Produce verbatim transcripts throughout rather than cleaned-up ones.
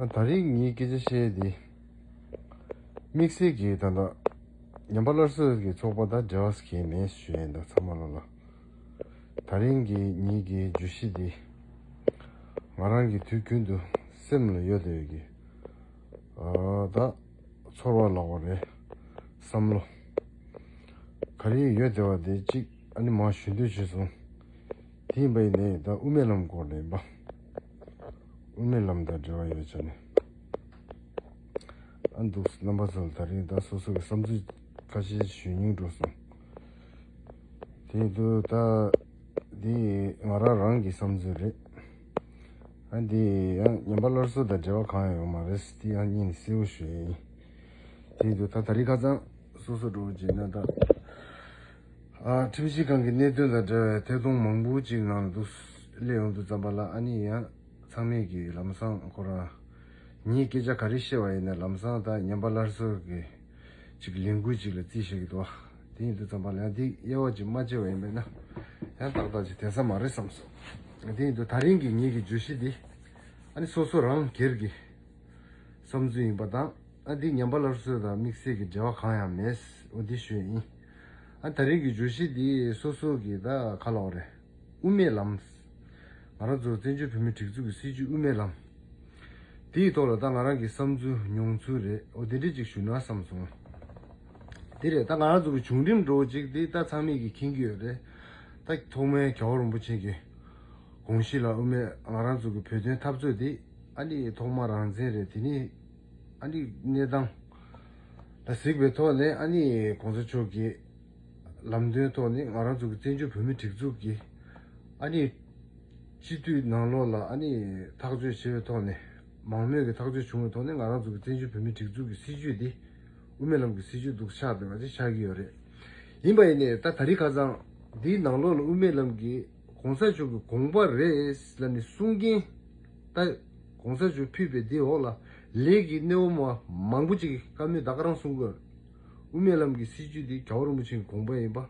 ད་རིང་ངའི་སྐད་ཆ་བཤད་དེ། དམིགས་བསལ་གྱིས་ད་ལྟ་ཉམས་པ་སླར་གསོ་གི་ཚོགས་པ་དང་འབྲེལ་བ་གང་ཡང་མེད་ཞུ་ཡིན་ད་ཚང་མ་ལོ་ལ། ད་རིང་གི་ངེད་ཀྱི་བརྗོད་གཞི་འདི། ང་རང་གི་དུས་རྒྱུན་དུ་སེམས་ལ་ཡོད་བསྡད་ཀྱི། ཨ་ད་ཚོར་བ་ལབ་དགོས་རེད། བསམ་བློ། ག་རེ་ཡོད་བསྡད་པ་དེ་གཅིག་ཨ་ནི་མར་ཞུ་འདོད་བྱུང་སོང་། དེ་ཡིན་པ་ཡིན་ནའི་ད་དབུ་མའི་ལམ་སྐོར་ལ་ཡིན་པ། དབུ་མའི་ལམ་དང་འབྲེལ་བ་ཡོད་ཆ་ནས། ཨ་འདུག་རྣམ་པ་ཚོ་ལ་ད་རིང་ད་སོ་སོ་གི་བསམ་ཚུལ་ཁ་ཤས་ཞུ་སྙིང་འདོད་སོང་། དེ་ཡིན་དུས་ད་འདི་ང་རང་རང་གི་བསམ་ཚུལ་རེད། ཨ་འདི་ཡང་ཉམས་པ་སླར་གསོ་དང་འབྲེལ་བ་གང་ཡང་ཡོད་མ་རེད། འདི་ཡང་སྙིང་ནས་གསལ་པོ་ཞུ་ཡ་ཡིན། དེ་ཡིན་དུས་ད་ད་རིང་ཁ་སང་སོ་སོ་འགྲོ་བྱས་ན་ད། ཨ་ཁྲིམས་ཞིབ་ཁང་གི་གནད་དོན་དང་འབྲེལ་བའི་ཐད་གཏོང་མང་པོ་ཅིག་ནང་དུ་སླེབས་ཡོང་དུས་ཙམ་པ་ལ་ཨ་ནི་ཡང་ཚང་མས་ཀྱི་ལམ་སང་ཁོ་རང་ངའི་སྐད་ཆ་ག་རེ་བཤད་པ་ཡིན་ན་ལམ་སང་ད་ཉམས་པ་སླར་གསོ་གི་ཅིག་ལས་འགུལ་ཅིག་ལ་རྩིས་བཞག་གི་འདུག་དེ་ཡིན་དུས་ཙམ་པ་ལ་ཡང་འདི་དབྱེ་བ་ཅིག་མ་ཕྱེ་བ་ཡིན་པས་ན་ཡང་ཏག་ཏག་ཅིག་དེ་ས་མ་རེད་བསམ་སོང་། དེ་ཡིན་དུས་ད་རིང་གི་ངེད་ཀྱི་བརྗོད་གཞི་འདི་ཨ་ནི་སོ་སོ་རང་སྒེར་གྱི་བསམ་ཚུལ་ཡིན་པ་དང་། ཨ་འདི་ཉམས་པ་སླར་གསོ་དང་དམིགས་བསལ་གྱི་འབྲེལ་བ་གང་ཡང་མེད། འོ་འདི་ཞུ་ཡ་ཡིན། ཨ་ད་རིང་གི་བརྗོད་གཞི་འདི་སོ་སོ་གི་ད་ག་ལབ་དགོས་རེད། དབུ་མའི་ལམ། ང་རང་ཚོ་བཙན་བྱོལ་བོད་མིའི་སྒྲིག་འཛུགས་ཀྱི་སྲིད་བྱུས་དབུ་མའི་ལམ། དེའི་ཐོག་ལ་ད་ང་རང་གི་བསམ་ཚུལ་མྱོང་ཚུལ་རེད། འོ་དེ་འདྲ་ཅིག་ཞུ་ན་བསམ་སོང་། དེ་རེད། ད་ང་རང་ཚོ་གི་བྱུང་རིམ་འདྲ་བོ་ཅིག་འདི་ད་ཚང་མས་ཀྱི་མཁྱེན་གྱི་ཡོད་རེད། ད་ཐོག་མའི་རྒྱལ་བ་རིན་པོ་ཆེ་གི་དགོངས་གཞི་ལ་དབུ་མའི་ང་རང་ཚོ་གི་བོད་དོན་འཐབ་རྩོད་འདི་ཨ་ནི་ཐོག་མ་རང་བཙན་རེད། དེ་ནི་ཨ་ནི་གནས་སྟངས་ལ་གཟིགས་པའི་ཐོག་ནས་ཨ་ནི་གོང་ས་མཆོག་གི་ལམ་སྟོན་ཐོག་ནས་ང་རང་ཚོ་གི་བཙན་བྱོལ་བོད་མིའི་སྒྲིག་འཛུགས་ཀྱི་ཨ་ནི་སྤྱི་འཐུས་ནང་ལོགས་ལ་ཨ་ནི་ཐག་གཅོད་བྱས་པའི་ཐོག་ནས་མང་མོས་ཀྱི་ཐག་གཅོད་བྱུང་བའི་ཐོག་ནས་ང་རང་ཚོ་གི་བཙན་བྱོལ་བོད་མིའི་སྒྲིག་འཛུགས་ཀྱི་སྲིད་བྱུས་འདི་དབུ་མའི་ལམ་གྱི་སྲིད་བྱུས་འདུག་ཆགས་བསྡད་པ་ཅིག་ཆགས་ཀྱི་ཡོད་རེད། ཡིན་པ་ཡིན་ནའི་ད་ད་རིང་ཁ་སང་འདིའི་ནང་ལོགས་ལ་དབུ་མའི་ལམ་གྱི་གོང་ས་མཆོག་གི་དགོངས་པ་རེད་ལབ་ནས་གསུང་མཁན། ད་གོང་ས་མཆོག་ཕུད་པའི་འདི་འོག་ལ་ལས་ཀྱི་སྣེ་བོ་མ་མང་པོ་ཅིག་གིས་བཀའ་མོལ་ད་ག་རང་གསུང་གི་ཡོད་རེད། དབུ་མའི་ལམ་གྱི་སྲིད་བྱུས་འདི་རྒྱལ་བ་རིན་པོ་ཆེ་གི་དགོངས་པ་ཡིན་པ།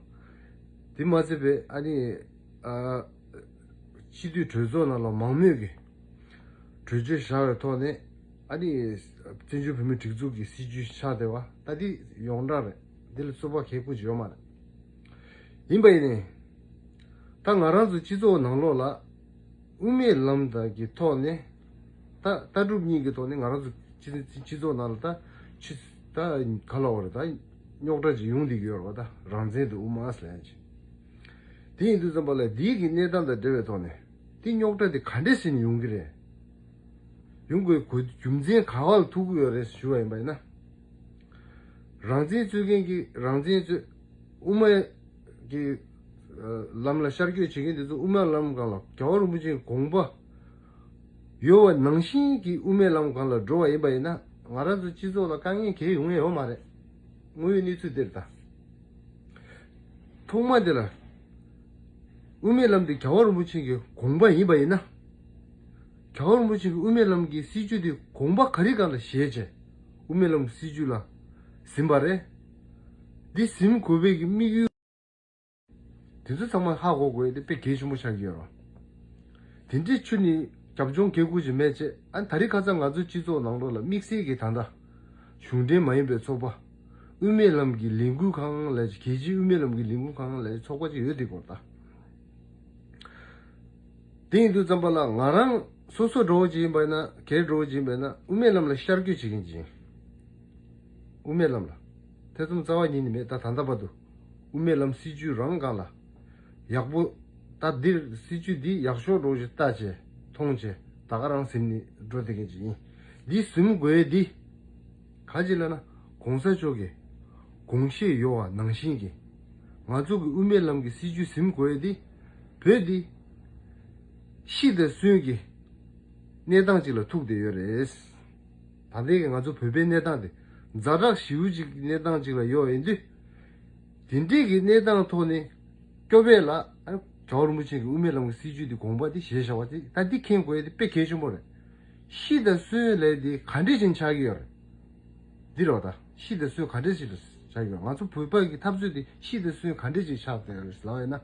དེ་མ་ཚད་པའི་ཨ་ནི་ཨ་སྤྱི་འཐུས་གྲོས་ཚོགས་ནང་ལ་མང་མོས་ཀྱི་གྲོས་ཆོད་བཞག་པའི་ཐོག་ནས་ཨ་ནི་བཙན་བྱོལ་བོད་མིའི་སྒྲིག་འཛུགས་ཀྱི་སྲིད་བྱུས་ཆགས་བསྡད་པ་ད་འདི་ཡོངས་གྲགས་རེད། འདི་ལ་རྩོད་པ་གལ་པོ་ཅིག་ཡོད་མ་རེད། ཡིན་པ་ཡིན་ནའི། ད་ང་རང་ཚོ་སྤྱི་ཚོགས་ནང་ལོགས་ལ་དབུ་མའི་ལམ་དང་གི་ཐོག་ནས་ད་ལྟ་གྲུབ་གཉིས་ཀྱི་ཐོག་ནས་ང་རང་ཚོ་སྤྱི་སྤྱི་ཚོགས་ནང་ལ་ད་ཆུ་ད་ག་ལ་བ་རེད། ད་རྙོག་དྲ་ཅིག་ཡོང་བསྡད་ཀྱི་ཡོད་རེད་བ། ད་རང་བཙན་དང་དབུ་མ་ཟེར་ཡ་ཅིག་དེ་ཡིན་དུས་ཙམ་པ་ལ་འདིའི་གི་གནས་སྟངས་དང་འབྲེལ་བའི་ཐོག་ནས་དེ་རྙོག་དྲ་དེ་ག་འདྲས་ཟིན་ཡོང་གི་རེད། ཡོང་དགོས་རྒྱུ་མཚན་ག་བ་ལ་ཐུག་གི་ཡོད་རེད་ཞུ་བ་ཡིན་པ་ཡིན་ན། རང་བཙན་རྩོད་མཁན་གྱི་རང་བཙན་རྩོད། དབུ་མ་གི་ལམ་ལ་ཤར་བསྐྱོད་བྱེད་མཁན་དེ་ཚོ་དབུ་མའི་ལམ་སྒང་ལ་རྒྱལ་བ་རིན་པོ་ཆེའི་དགོངས་པ་ཡོད་པ་ནང་བཞིན་གྱི་དབུ་མའི་ལམ་སྒང་ལ་འགྲོ་བ་ཡིན་པ་ཡིན་ན་ང་རང་ཚོ་སྤྱི་ཚོགས་ལ་དཀའ་ངལ་གང་ཡང་ཡོང་ཡ་ཡོད་མ་རེད། དངོས་ཡོད་གནས་ཚུལ་དེ་རེད་ད། ཐོག་མ་དེ་ལ་དབུ་མའི་ལམ་དེ་རྒྱལ་བ་རིན་པོ་ཆེ་གི་དགོངས་པ་ཡིན་པ་ཡིན་ན། རྒྱལ་བ་རིན་པོ་ཆེ་གི་དབུ་མའི་ལམ་གྱི་སྲིད་བྱུས་དེ་དགོངས་པ་ག་རེ་སྒང་ལ་བཞེས་བྱས་དབུ་མའི་ལམ་གྱི་སྲིད་བྱུས་ལ་ཟིན་པ་རེད། འདི་ཟིན་དགོས་པའི་གི་དམིགས་ཡུལ་དེ་ཚོ་ཚང་མ་ཧ་གོ་དགོས་ཡ་དེ་དཔེ་གལ་ཆེན་པོ་ཆགས་ཀྱི་ཡོད་རེད། དེ་འདྲའི་ཆུ་ནི་རྒྱབ་ལྗོངས་གལ་དགོས་ཀྱི་མེད་ཅེས། ཨ་ད་རིང་ཁ་སང་ང་ཚོའི་སྤྱི་ཚོགས་ནང་ལོགས་ལ་དམིགས་བསལ་གྱི་ད་ལྟ་གཞུང་འབྲེལ་མ་ཡིན་པའི་ཚོགས་པ་དབུ་མའི་ལམ་གྱི་ལས་འགུལ་ཁང་ལས་རྒྱལ་སྤྱིའི་དབུ་མའི་ལམ་གྱི་ལས་འགུལ་ཁང་ལས་ཚོགས་པ་ཅིག་ཡོད་དེ་སྐོར་ད། དེ་ཡིན་དུས་ཙམ་པ་ལ་ང་རང་སོ་སོ་འགྲོ་བ་ཅིག་ཡིན་པ་ཡིན་ན་སྒེར་འགྲོ་བ་ཅིག་ཡིན་པ་ཡིན་ན་དབུ་མའི་ལམ་ལ་ཤར་བསྐྱོད་བྱེད་མཁན་ཅིག་ཡིན། དབུ་མའི་ལམ་ལ་ཐེ་ཚོམ་རྩ་བ་ཉིད་ནས་མེད། ད་ད་ལྟ་བར་དུ་དབུ་མའི་ལམ་སྲིད་བྱུས་རང་སྒང་ལ་ཡག་པོ་ད་འདིར་སྲིད་བྱུས་འདི་ཡག་ཤོས་འགྲོ་ཞིག་ལྟ་བྱས་མཐོང་བྱས་ད་ག་རང་ཟིན་ནས་འགྲོ་བསྡད་མཁན་ཅིག་ཡིན། འདི་ཟིན་དགོས་འདི་ག་ཅི་ལབ་ན་གོང་ས་མཆོག་གི་དགོངས་བཞེད་ཡོད་པ་ནང་བཞིན་གྱི་ང་ཚོ་གི་དབུ་མའི་ལམ་གྱི་སྲིད་བྱུས་ཟིན་དགོས་འདི་བོད་འདི་ཤི་དང་གསོན་གྱི་གནས་སྟངས་ཅིག་ལ་ཐུག་བསྡད་ཡོད་རེད། ད་ལྟའི་གི་ང་ཚོ་བོད་པའི་གནས་སྟངས་དེ་ཛ་དྲག་ཞེ་པོ་ཅིག་གི་གནས་སྟངས་ཅིག་ལ་ཡོད་ཡིན་དུས། དེ་འདྲའི་གི་གནས་སྟངས་ཐོག་ནས་སྐྱོབ་པ་ལ་ཨ་རྒྱལ་བ་རིན་པོ་ཆེ་གི་དབུ་མའི་ལམ་གྱི་སྲིད་བྱུས་དེ་དགོངས་པ་དེ་བཞེས་བཞག་པ་དེ་ད་འདི་མཁྱེན་དགོས་ཡ་དེ་དཔེ་གལ་ཆེན་པོ་རེད། ཤི་དང་གསོན་ལས་དེ་ག་འདྲས་ཅིག་ཆགས་ཀྱི་ཡོད་རེད། འདི་རེད་བ། ད་ཤི་དང་གསོན་ག་འདྲས་ཅིག་ལ་ཆགས་ཀྱི་ཡོད། ང་ཚོ་བོད་པ་གི་འཐབ་རྩོད་དེ་ཤི་དང་གསོན་ག་འདྲས་ཅིག་ཆགས་བསྡད་ཡོད་རེད་ལབ་ཡིན་ན།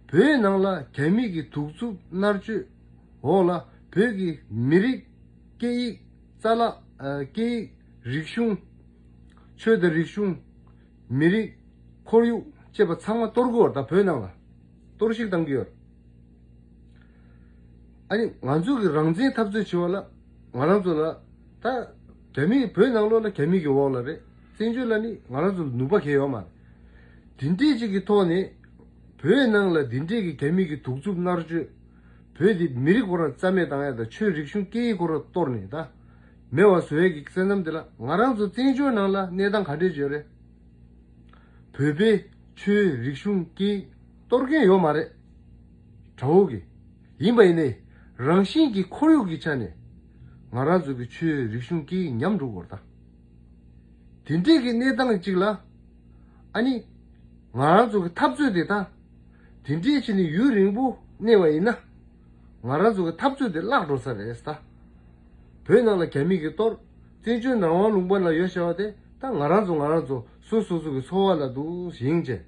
བོད་ནང་ལ་རྒྱ་མི་གི་གདུག་རྩུབ་མནར་གཅོད་འོག་ལ་བོད་ཀྱི་མི་རིགས་སྐད་ཡིག་ རྩ་ལག་ཨ། སྐད་ཡིག་རིག་གཞུང་། ཆོས་དང་རིག་གཞུང་། མི་རིགས། ཁོར་ཡུག་ཅེས་པ་ཚང་མ་གཏོར་དགོས་པ་རེད་ད། བོད་ནང་ལ་གཏོར་བཤིག་བཏང་གི་ཡོད། ཨ་ནི་ང་ཚོ་གི་རང་བཙན་འཐབ་རྩོད་བྱེད་པ་ལ་ང་རང་ཚོ་ལ་ད་རྒྱ་མི་བོད་ནང་ལོགས་ལ་རྒྱ་མི་གི་འོག་ལ་རེད། བཙན་བྱོལ་ལ་ནི་ང་རང་ཚོ་ལ་ནུས་པ་གང་ཡང་ཡོད་མ་རེད། དེ་འདྲས་ཅིག་གི་ཐོག་ནས་བོད་ནང་ལ་དེ་འདྲས་ཀྱི་རྒྱ་མི་གི་གདུག་རྩུབ་མནར་གཅོད། བོད་དེ་མི་རིགས་ཁོ་རང་རྩ་མེད་བཏང་ཡ་དང་། ཆོས་རིག་གཞུང་སྐད་ཡིག་ཁོ་རང་གཏོར་ནས་ད་མེད་པ་བཟོ་ཡས་ཀྱི་བསོད་ནམས་དེ་ལ་ང་རང་ཚོ་བཙན་བྱོལ་ནང་ལ་གནས་སྟངས་ག་འདྲས་ཡོད་རེད། བོད་པའི་ཆོས་རིག་གཞུང་སྐད་ཡིག་གཏོར་མཁན་ཡོད་མ་རེད། དགྲ་བོ་གི། ཡིན་པ་ཡིན་ནའི་རང་བཞིན་གྱི་ཁོར་ཡུག་གི་ཆ་ནས་ང་རང་ཚོ་གི་ཆོས་རིག་གཞུང་སྐད་ཡིག་ཉམས་འགྲོ་གི་ཡོད་རེད་ད། དེ་འདྲས་ཀྱི་གནས་སྟངས་ཅིག་ལ། ཨ་ནི། ང་རང་ཚོ་གི་འཐབ་རྩོད་དེ་ད། དེ་འདྲས་བྱས་ནས་ཡུན་རིང་པོ་གནས་པ་ཡིན་ན། ང་རང་ཚོ་གི་འཐབ་རྩོད་དེ་བརླག་འགྲོ་ས་རེད་ད། བོད་ནང་ལ་རྒྱ་མི་གིས་གཏོར། བཙན་བྱོལ་ནང་དབང་ལུང་པ་ལ་ཡོད་བྱ་བ་དེ་ད་ང་རང་ཚོ་ང་རང་ཚོ་སོ་སོ་སོ་གི་འཚོ་བ་ལ་འདུག་ཡིན་བྱས།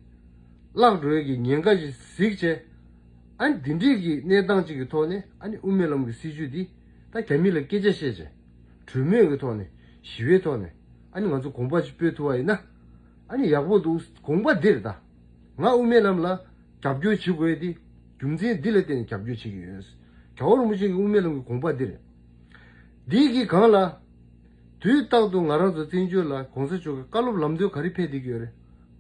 བརླག་འགྲོ་ཡས་ཀྱི་ཉེན་ཁ་ཞིག་གཟིགས་བྱས། ཨ་ནི་འདི་འདྲས་ཀྱི་གནས་སྟངས་ཅིག་གི་ཐོག་ནས། ཨ་ནི་དབུ་མའི་ལམ་གྱི་སྲིད་བྱུས་འདི་ད་རྒྱ་མི་ལ་སྐད་ཆ་བཤད་བྱས། གྲོས་མོལ་གྱི་ཐོག་ནས། ཞི་བའི་ཐོག་ནས། ཨ་ནི་ང་ཚོ་དགོངས་པ་ཞིག་སྤོས་ཐུབ་པ་ཡིན་ན། ཨ་ནི་ཡག་པོ་འདུག། དགོངས་པ་འདི་རེད་ད། ང་དབུ་མའི་ལམ་ལ་རྒྱབ་སྐྱོར་བྱེད་དགོས་ཡས་འདི་རྒྱུ་མཚན་འདི་ལ་བརྟེན་ནས་རྒྱབ་སྐྱོར་བྱེད་ཀྱི་ཡོད། རྒྱལ་བ་རིན་པོ་ཆེ་གི་དབུ་མའི་ལམ་གྱི་དགོངས་པ་འདི་རེད། འདི་གི་སྒང་ལ། དུས་རྟག་ཏུ་ང་རང་ཚོ་བཙན་བྱོལ་ལ་གོང་ས་མཆོག་གི་བཀའ་སློབ་ལམ་སྟོན་ག་རེ་ཕེབས་བསྡད་ཀྱི་ཡོད་རེད།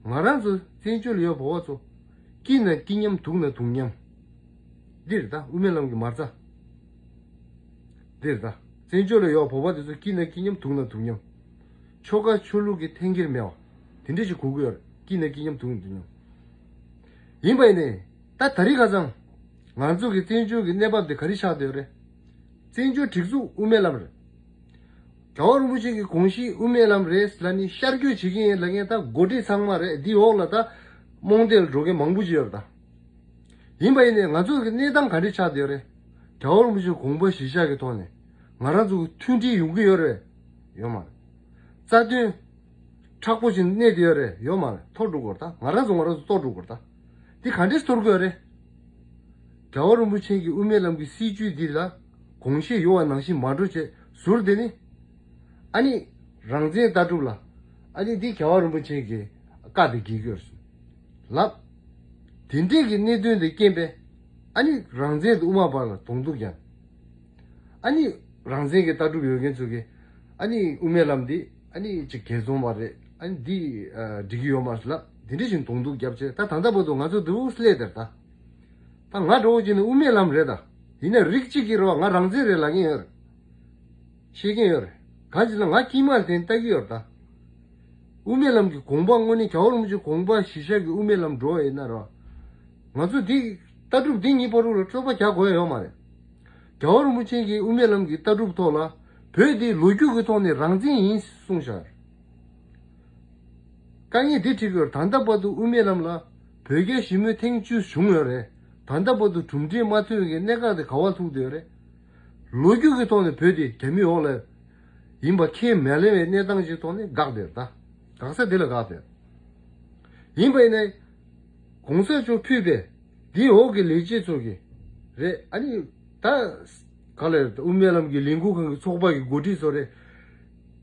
ང་རང་ཚོ་བཙན་བྱོལ་ལ་ཡོད་བོད་པ་ཚོ། སྐྱིད་ན་སྐྱིད་མཉམ། སྡུག་ན་སྡུག་མཉམ། འདི་རེད་ད་དབུ་མའི་ལམ་གྱི་མ་རྩ། འདི་རེད་ད། བཙན་བྱོལ་ལ་ཡོད་བོད་པ་དེ་ཚོ་སྐྱིད་ན་སྐྱིད་མཉམ། སྡུག་ན་སྡུག་མཉམ། ཆོལ་ཁ་ཆོས་ལུགས་ཀྱི་འཐེན་འཁྱེར་མེད་པ། དེ་འདྲ་ཞིག་དགོས་ཀྱི་ཡོད་རེད། སྐྱིད་ན་སྐྱིད་མཉམ། སྡུག་ན་སྡུག་མཉམ། ཡིན་པ་ཡིན་ནའི། ད་ད་རིང་ཁ་སང་། ང་ཚོ་གི་བཙན་བྱོལ་གྱི་གནས་བབ་དེ་ག་རེ་ཆགས་བསྡད་ཡོད་རེད། བཙན་བྱོལ་སྒྲིག་འཛུགས་དབུ་མའི་ལམ་རེད། རྒྱལ་བ་རིན་པོ་ཆེ་གི་དགོངས་གཞི་དབུ་མའི་ལམ་རེད་ལབ་ནས་ཤར་བསྐྱོད་བྱེད་ཀྱི་ཡིན་ལབ་མཁན་ད་འགོ་ཁྲིད་ཚང་མ་རེད། འདི་འོག་ལ་ད་རྨོངས་དད་ལ་འགྲོ་མཁན་མང་པོ་ཅིག་ཡོད་རེད་ད། ཡིན་པ་ཡིན་ནའི་ང་ཚོ་གི་གནས་སྟངས་ག་འདྲ་ཆགས་བསྡད་ཡོད་རེད། རྒྱལ་བ་རིན་པོ་ཆེའི་དགོངས་པ་གཞིར་བཞག་གི་ཐོག་ནས་ང་རང་ཚོ་གི་མཐུན་སྒྲིལ་ཡོང་གི་ཡོད་རེད། ཡོད་མ་རེད། རྩ་དོན་མཁྲེགས་པོ་ཞིག་གནས་བསྡད་ཡོད་རེད། ཡོད་མ་རེད། གཏོར་འགྲོ་དགོས་རེད་ད། ང་རང་ཚོ་ང་རང་ཚོ་གཏོར་འགྲོ་དགོས་རེད་ད། འདི་ག་འདྲས་གཏོར་དགོས་རེད། རྒྱལ་བ་རིན་པོ་ཆེ་གི་དབུ་མའི་ལམ་གྱི་སྲིད་བྱུས་འདི་ལ་དགོངས་བཞེས་ཡོད་པ་ནང་བཞིན་མ་འགྲོ་བྱས་ཟུར་དེ་ནི། ཨ་ནི། རང་བཙན་ལྟ་གྲུབ་ལ། ཨ་ནི་འདི་རྒྱལ་བ་རིན་པོ་ཆེ་གི་བཀའ་དང་འགལ་གྱི་ཡོད་རེད་ལབ། དེ་འདྲས་ཀྱི་གནད་དོན་དེ་རྐྱེན་པས། ཨ་ནི་རང་བཙན་དང་དབུ་མ་བར་ལ་གདོང་གཏུག་རྒྱག། ཨ་ནི་རང་བཙན་གྱི་ལྟ་གྲུབ་ཡོད་མཁན་ཚོ་གིས། ཨ་ནི་དབུ་མའི་ལམ་འདི་ཨ་ནི་ཅིག་འགལ་འཛོམས་པ་རེད། ཨ་ནི་འདི་ཨ་འགྲིག་གི་ཡོད་མ་རེད་ལབ། དེ་འདྲ་ཞིག་གདོང་གཏུག་བརྒྱབ་བྱས། ད་ད་ལྟ་བར་དུ་ང་ཚོ་འདི་འུ་སླེབས་དེར་ད། ད་ང་འདྲ་བོ་ཅིག་ནི་དབུ་མའི་ལམ་རེད་ད། ཡིན་ན་རིགས་གཅིག་གིས་རེད་བ། ང་རང་བཙན་རེད་ལབ་མཁན་ཡོད་རེད། ཤེས་མཁན་ཡོད་རེད། གང་ཞིག་ལ་ང་དཀྱིལ་མ་ལ་བསྟན་ལྟ་གི་ཡོད་རེད་ད། དབུ་མའི་ལམ་གྱི་དགོངས་པ་དངོས་གནས་རྒྱལ་བ་རིན་པོ་ཆེའི་དགོངས་པ་གཞིར་བཞག་གི་དབུ་མའི་ལམ་འགྲོ་བ་ཡིན་ན་ར། ང་ཚོ་འདི་ལྟ་གྲུབ་འདི་གཉིས་བར་དུ་ལ་རྩོད་པ་རྒྱག་དགོས་ཡ་ཡོད་མ་རེད། རྒྱལ་བ་རིན་པོ་ཆེ་གིས་དབུ་མའི་ལམ་གྱི་ལྟ་གྲུབ་ཐོག་ལ་བོད་འདི་ལོ་རྒྱུས་ཀྱི་ཐོག་ནས་རང་བཙན་ཡིན་གསུངས་བཞག། དཀའ་ངལ་འདི་འཕྲད་ཀྱི་ཡོད་རེད། ད་ལྟ་བར་དུ་དབུ་མའི་ལམ་ལ་བོད་རྒྱ་ཞི་མོལ་ཐེངས་བཅུ་བྱུང་ཡོད་རེད། ད་ལྟ་བར་དུ་གྲུབ་འབྲས་མ་ཐོན་གྱི་གནད་འགག་དེ་ག་པར་ཐུག་བསྡད་ཡོད་རེད། ལོ་རྒྱུས་ཀྱི་ཐོག་ནས་བོད་དེ་རྒྱ་མིའི་འོག་ལ་ཡིན་པ་ཁས་མ་ལེན་པའི་གནས་སྟངས་ཀྱི་ཐོག་ནས་འགག་བསྡད་ཡོད་རེད་ད། འགག་ས་དེ་ལ་འགག་བསྡད་ཡོད། ཡིན་པ་ཡིན་ནའི། གོང་ས་མཆོག་ཕུད་པའི་འདིའི་འོག་གི་ལས་བྱེད་ཚོ་གི་རེད། ཨ་ནི་ད་ག་ལ་དབུ་མའི་ལམ་གྱི་ལས་འགུལ་ཁང་གི་ཚོགས་པ་གི་འགོ་ཁྲིད་ཚོ་རེད།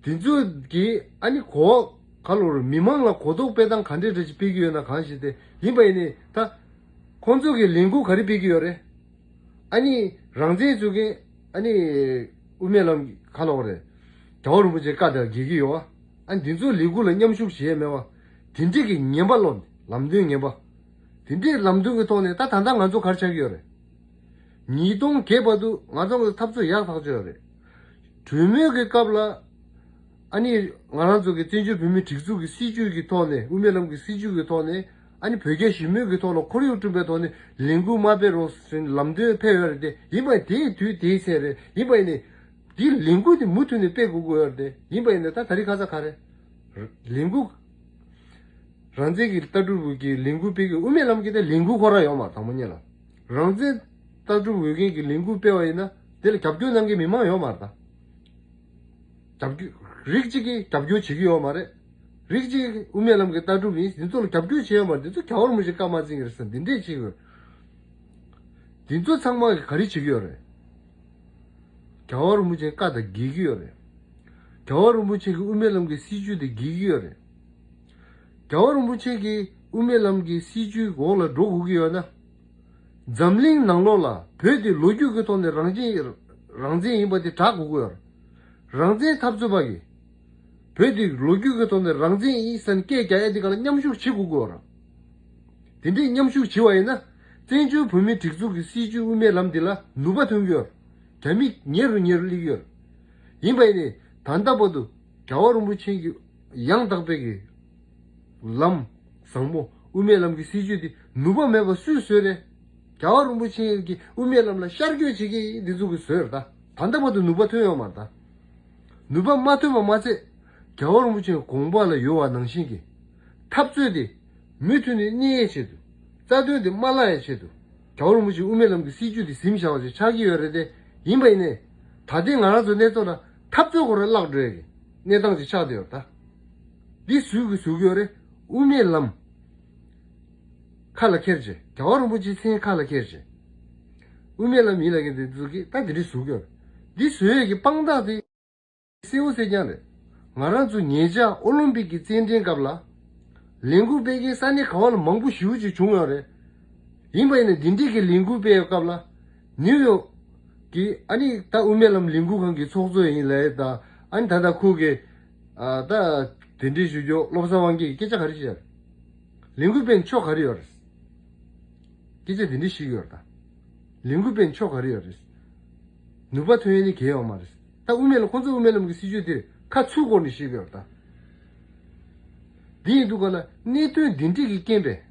དེ་ཚོ་གིས་ཨ་ནི་གོ་ག་ལོར་མི་མང་ལ་གོ་རྟོགས་སྤེལ་སྟངས་ག་འདྲ་འདྲ་ཞིག་སྤེལ་གྱི་ཡོད་ན་གང་ཞིག་སྟེ། ཡིན་པ་ཡིན་ནའི་ད་ཁོང་ཚོ་གི་ལས་འགུལ་ག་རེ་སྤེལ་གྱི་ཡོད་རེད། ཨ་ནི་རང་བཙན་ཟེར་མཁན། ཨ་ནི་དབུ་མའི་ལམ་ག་ལོག་རེད། རྒྱལ་བ་རིན་པོ་ཆེའི་བཀའ་དང་འགལ་གྱི་ཡོད་པ། ཨ་ནི་འདི་ཚོ་ལས་འགུལ་ལ་མཉམ་ཞུགས་བྱེད་ཡས་མེད་པ། དེ་འདྲས་ཀྱི་ངན་པ་སློབ་ནས་ལམ་སྟོན་ངན་པ། དེ་འདྲས་ལམ་སྟོན་གྱི་ཐོག་ནས་ད་ད་ལྟ་ང་ཚོ་ག་རེ་ཆགས་ཀྱི་ཡོད་རེད། ཉིས་སྟོང་བརྒྱད་བར་དུ་ང་ཚོ་གི་འཐབ་རྩོད་ཡག་ཐག་ཆོད་ཡོད་རེད། གྲོས་མོལ་གྱི་སྐབས་ལ། ཨ་ནི་ང་རང་ཚོ་གི་བཙན་བྱོལ་བོད་མིའི་སྒྲིག་འཛུགས་ཀྱི་སྲིད་བྱུས་ཀྱི་ཐོག་ནས། དབུ་མའི་ལམ་གྱི་སྲིད་བྱུས་ཀྱི་ཐོག་ནས། ཨ་ནི་བོད་རྒྱ་ཞི་མོལ་གྱི་ཐོག་ལ་ཁོར་ཡུག་བསྐྲུན་པའི་ཐོག་ནས་ལས་འགུལ་མ་སྤེལ་རོགས་ཟེར་ནས་ལམ་སྟོན་ཕེབས་ཡོད་རེད་དེ། ཡིན་པ་དེའི་དུས་དེའི་ཚེ་རེད། ཡིན་པ་ཡིན་ནའི། འདིའི་ལས་འགུལ་དེ་མུ་མཐུད་ནས་སྤེལ་དགོས་ཀྱི་ཡོད་རེད་དེ། ཡིན་པ་ཡིན་ནའི་ད་ད་རེས་ཁ་སང་ག་རེ། ལས་འགུལ། རང་བཙན་གྱི་ལྟ་གྲུབ་ཀྱི་ལས་འགུལ་སྤེལ་གྱི། དབུ་མའི་ལམ་གྱི་ད་ལས་འགུལ་ཁོ་རང་ཡོད་མ་རེད། དང་པོ་ཉིད་ལ། རང་བཙན་ལྟ་གྲུབ་འོས་འགན་གྱི་ལས་འགུལ་སྤེལ་བ་ཡིན་ན། དེ་ལ་རྒྱབ་སྐྱོར་གནང་མཁན་མི་མང་ཡོད་མ་རེད་ད། རྒྱབ་སྐྱོར། རིགས་གཅིག་གིས་རྒྱབ་སྐྱོར་བྱེད་ཀྱི་ཡོད་མ་རེད། རིགས་གཅིག་གིས་དབུ་མའི་ལམ་གྱི་ལྟ་གྲུབ་ཡིན། འདི་ཚོ་ལ་རྒྱབ་སྐྱོར་བྱེད་ཡོད་མ་རེད། འདི་ཚོ་རྒྱལ་བ་རིན་པོ་ཆེའི་བཀའ་མ་བརྩི་གི་རེད་ཟེར། འདི་འདྲས་བྱེད་ཀྱི་ཡོད་རེད། འདི་ཚོ་ཚང་མ་གིས་ག་རེ་བྱེད་ཀྱི་ཡོད་རེད། རྒྱལ་བ་རིན་པོ་ཆེའི་བཀའ་དང་འགལ་གྱི་ཡོད་རེད། རྒྱལ་བ་རིན་པོ་ཆེ་གི་དབུ་མའི་ལམ་གྱི་སྲིད་བྱུས་དེ་འགལ་གྱི་ཡོད་རེད། རྒྱལ་བ་རིན་པོ་ཆེ་གི་དབུ་མའི་ལམ་གྱི་སྲིད་བྱུས་འོག་ལ་འགྲོ་དགོས་ཀྱི་ཡོད་ན། འཛམ་གླིང་ནང་ལོགས་ལ་བོད་དེ་ལོ་རྒྱུས་ཀྱི་ཐོག་ནས་རང་བཙན་རང་བཙན་ཡིན་པ་དེ་གྲགས་དགོས་ཀྱི་ཡོད་རེད། རང་བཙན་འཐབ་རྩོད་པ་གིས་བོད་དེ་ལོ་རྒྱུས་ཀྱི་ཐོག་ནས་རང་བཙན་ཡིན་ཟེར་ནས་སྐད་རྒྱག་ཡ་དེ་ག་ལ་མཉམ་ཞུགས་བྱེད་དགོས་ཀྱི་ཡོད་རེད། དེ་འདྲའི་མཉམ་ཞུགས་བྱེད་པ་ཡིན་ན། བཙན་བྱོལ་བོད་མིའི་སྒྲིག་འཛུགས་ཀྱི་སྲིད་བྱུས་དབུ་མའི་ལམ་འདི་ལ་ནུས་པ་ཐོན་གྱི་ཡོད། རྒྱ་མི་ཉེ་རུ་ཉེ་རུ་སླེབས་ཀྱི་ཡོད། ཡིན་པ་ཡིན་ནའི་ད་ལྟ་བར་དུ་རྒྱལ་བ་རིན་པོ་ཆེ་གི་ཡང་དག་པའི་གི་ལམ་བཟང་པོ་དབུ་མའི་ལམ་གྱི་སྲིད་བྱུས་འདི་ནུས་པ་མེད་པ་སུས་བཟོས་རེད། རྒྱལ་བ་རིན་པོ་ཆེ་གི་དབུ་མའི་ལམ་ལ་ཤར་བསྐྱོད་བྱེད་མཁན་འདི་ཚོ་གིས་བཟོས་རེད་ད། ད་ལྟ་བར་དུ་ནུས་པ་ཐོན་ཡོད་མ་རེད་ད། ནུས་པ་མ་ཐོན་པ་མ་ཚད། རྒྱལ་བ་རིན་པོ་ཆེའི་དགོངས་པ་ལ་ཡོད་པ་ནང་བཞིན་གྱི་འཐབ་རྩོད་དེ་མུ་མཐུད་ནས་གནས་ཡས་ཆེད་དུ། རྩ་དོན་དེ་མ་བརླག་ཡས་ཆེད་དུ། རྒྱལ་བ་རིན་པོ་ཆེའི་དབུ་མའི་ལམ་གྱི་སྲིད་བྱུས་དེ་ཟིན་བཞག་པ་ཞིག་ཆགས་ཀྱི་ཡོད་རེད་དེ། ཡིན་པ་ཡིན་ནའི། ད་ལྟའི་ང་རང་ཚོའི་གནས་ཚུལ་ལ་འཐབ་རྩོད་ཁོ་རང་བརླག་འགྲོ་ཡས་ཀྱི་གནས་སྟངས་ཅིག་ཆགས་བསྡད་ཡོད་རེད་ད། འདི་སུས་ཀྱིས་བཟོ་གི་ཡོད་རེད། དབུ་མའི་ལམ་ཁ་ལ་འཁྱེར་བྱས། རྒྱལ་བ་རིན་པོ་ཆེའི་མཚན་ཁ་ལ་འཁྱེར་བྱས། དབུ་མའི་ལམ་ཡིན་ལབ་མཁན་དེ་ཚོ་གིས་ད་འདི་འདྲ་བཟོ་གི་ཡོད་རེད། འདི་བཟོ་ཡས་ཀྱི་དཔང་རྟགས་དེ་གསལ་པོ་གསལ་རྐྱང་རེད། ང་རང་ཚོ་ཉེ་ཆར་ཨོ་ལིམ་པིག་གི་རྩེད་འགྲན་སྐབས་ལ། ལས་འགུལ་སྤེལ་མཁན་ས་གནས་ག་བ་ལ་མང་པོ་ཞེ་པོ་ཅིག་བྱུང་ཡོད་རེད། ཡིན་པ་ཡིན་ན་འདི་འདྲའི་གི་ལས་འགུལ་སྤེལ་བའི་སྐབས་ལ། ནིའུ་ཡོག་གི་ཨ་ནི་ད་དབུ་མའི་ལམ་ལས་འགུལ་ཁང་གི་ཚོགས་གཙོ་ཡིན་ལབ་ཡས་དང་། ཨ་ནི་ད་ལྟ་ཁོ་གི་ཨ་ད་དེ་འདྲའི་ཞུ་རྒྱུ་བློ་བཟང་དབང་རྒྱལ་གྱིས་སྐད་ཆ་ག་རེ་བཤད་ཡོད་རེད། ལས་འགུལ་སྤེལ་ན་ཆོ་ག་རེ་ཡོད་རེད། སྐད་ཆ་དེ་འདྲ་བཤད་ཀྱི་ཡོད་རེད་ད། ལས་འགུལ་སྤེལ་ན་ཆོ་ག་རེ་ཡོད་རེད། ནུས་པ་ཐོན་ཡས་ནི་གང་ཡང་ཡོད་མ་རེད། ད་དབུ་མའི་ལམ་ཁོང་ཚོ་དབུ་མའི་ལམ་གྱི་སྲིད་བྱུས་དེར་ཁ་ཚུར་བསྐོར་ནས་བཤད་ཀྱི་ཡོད་རེད་ད། འདི་ཡིན་དུས་ག་ལ་གནད་དོན་འདི་འདྲ་གི་རྐྱེན་པས།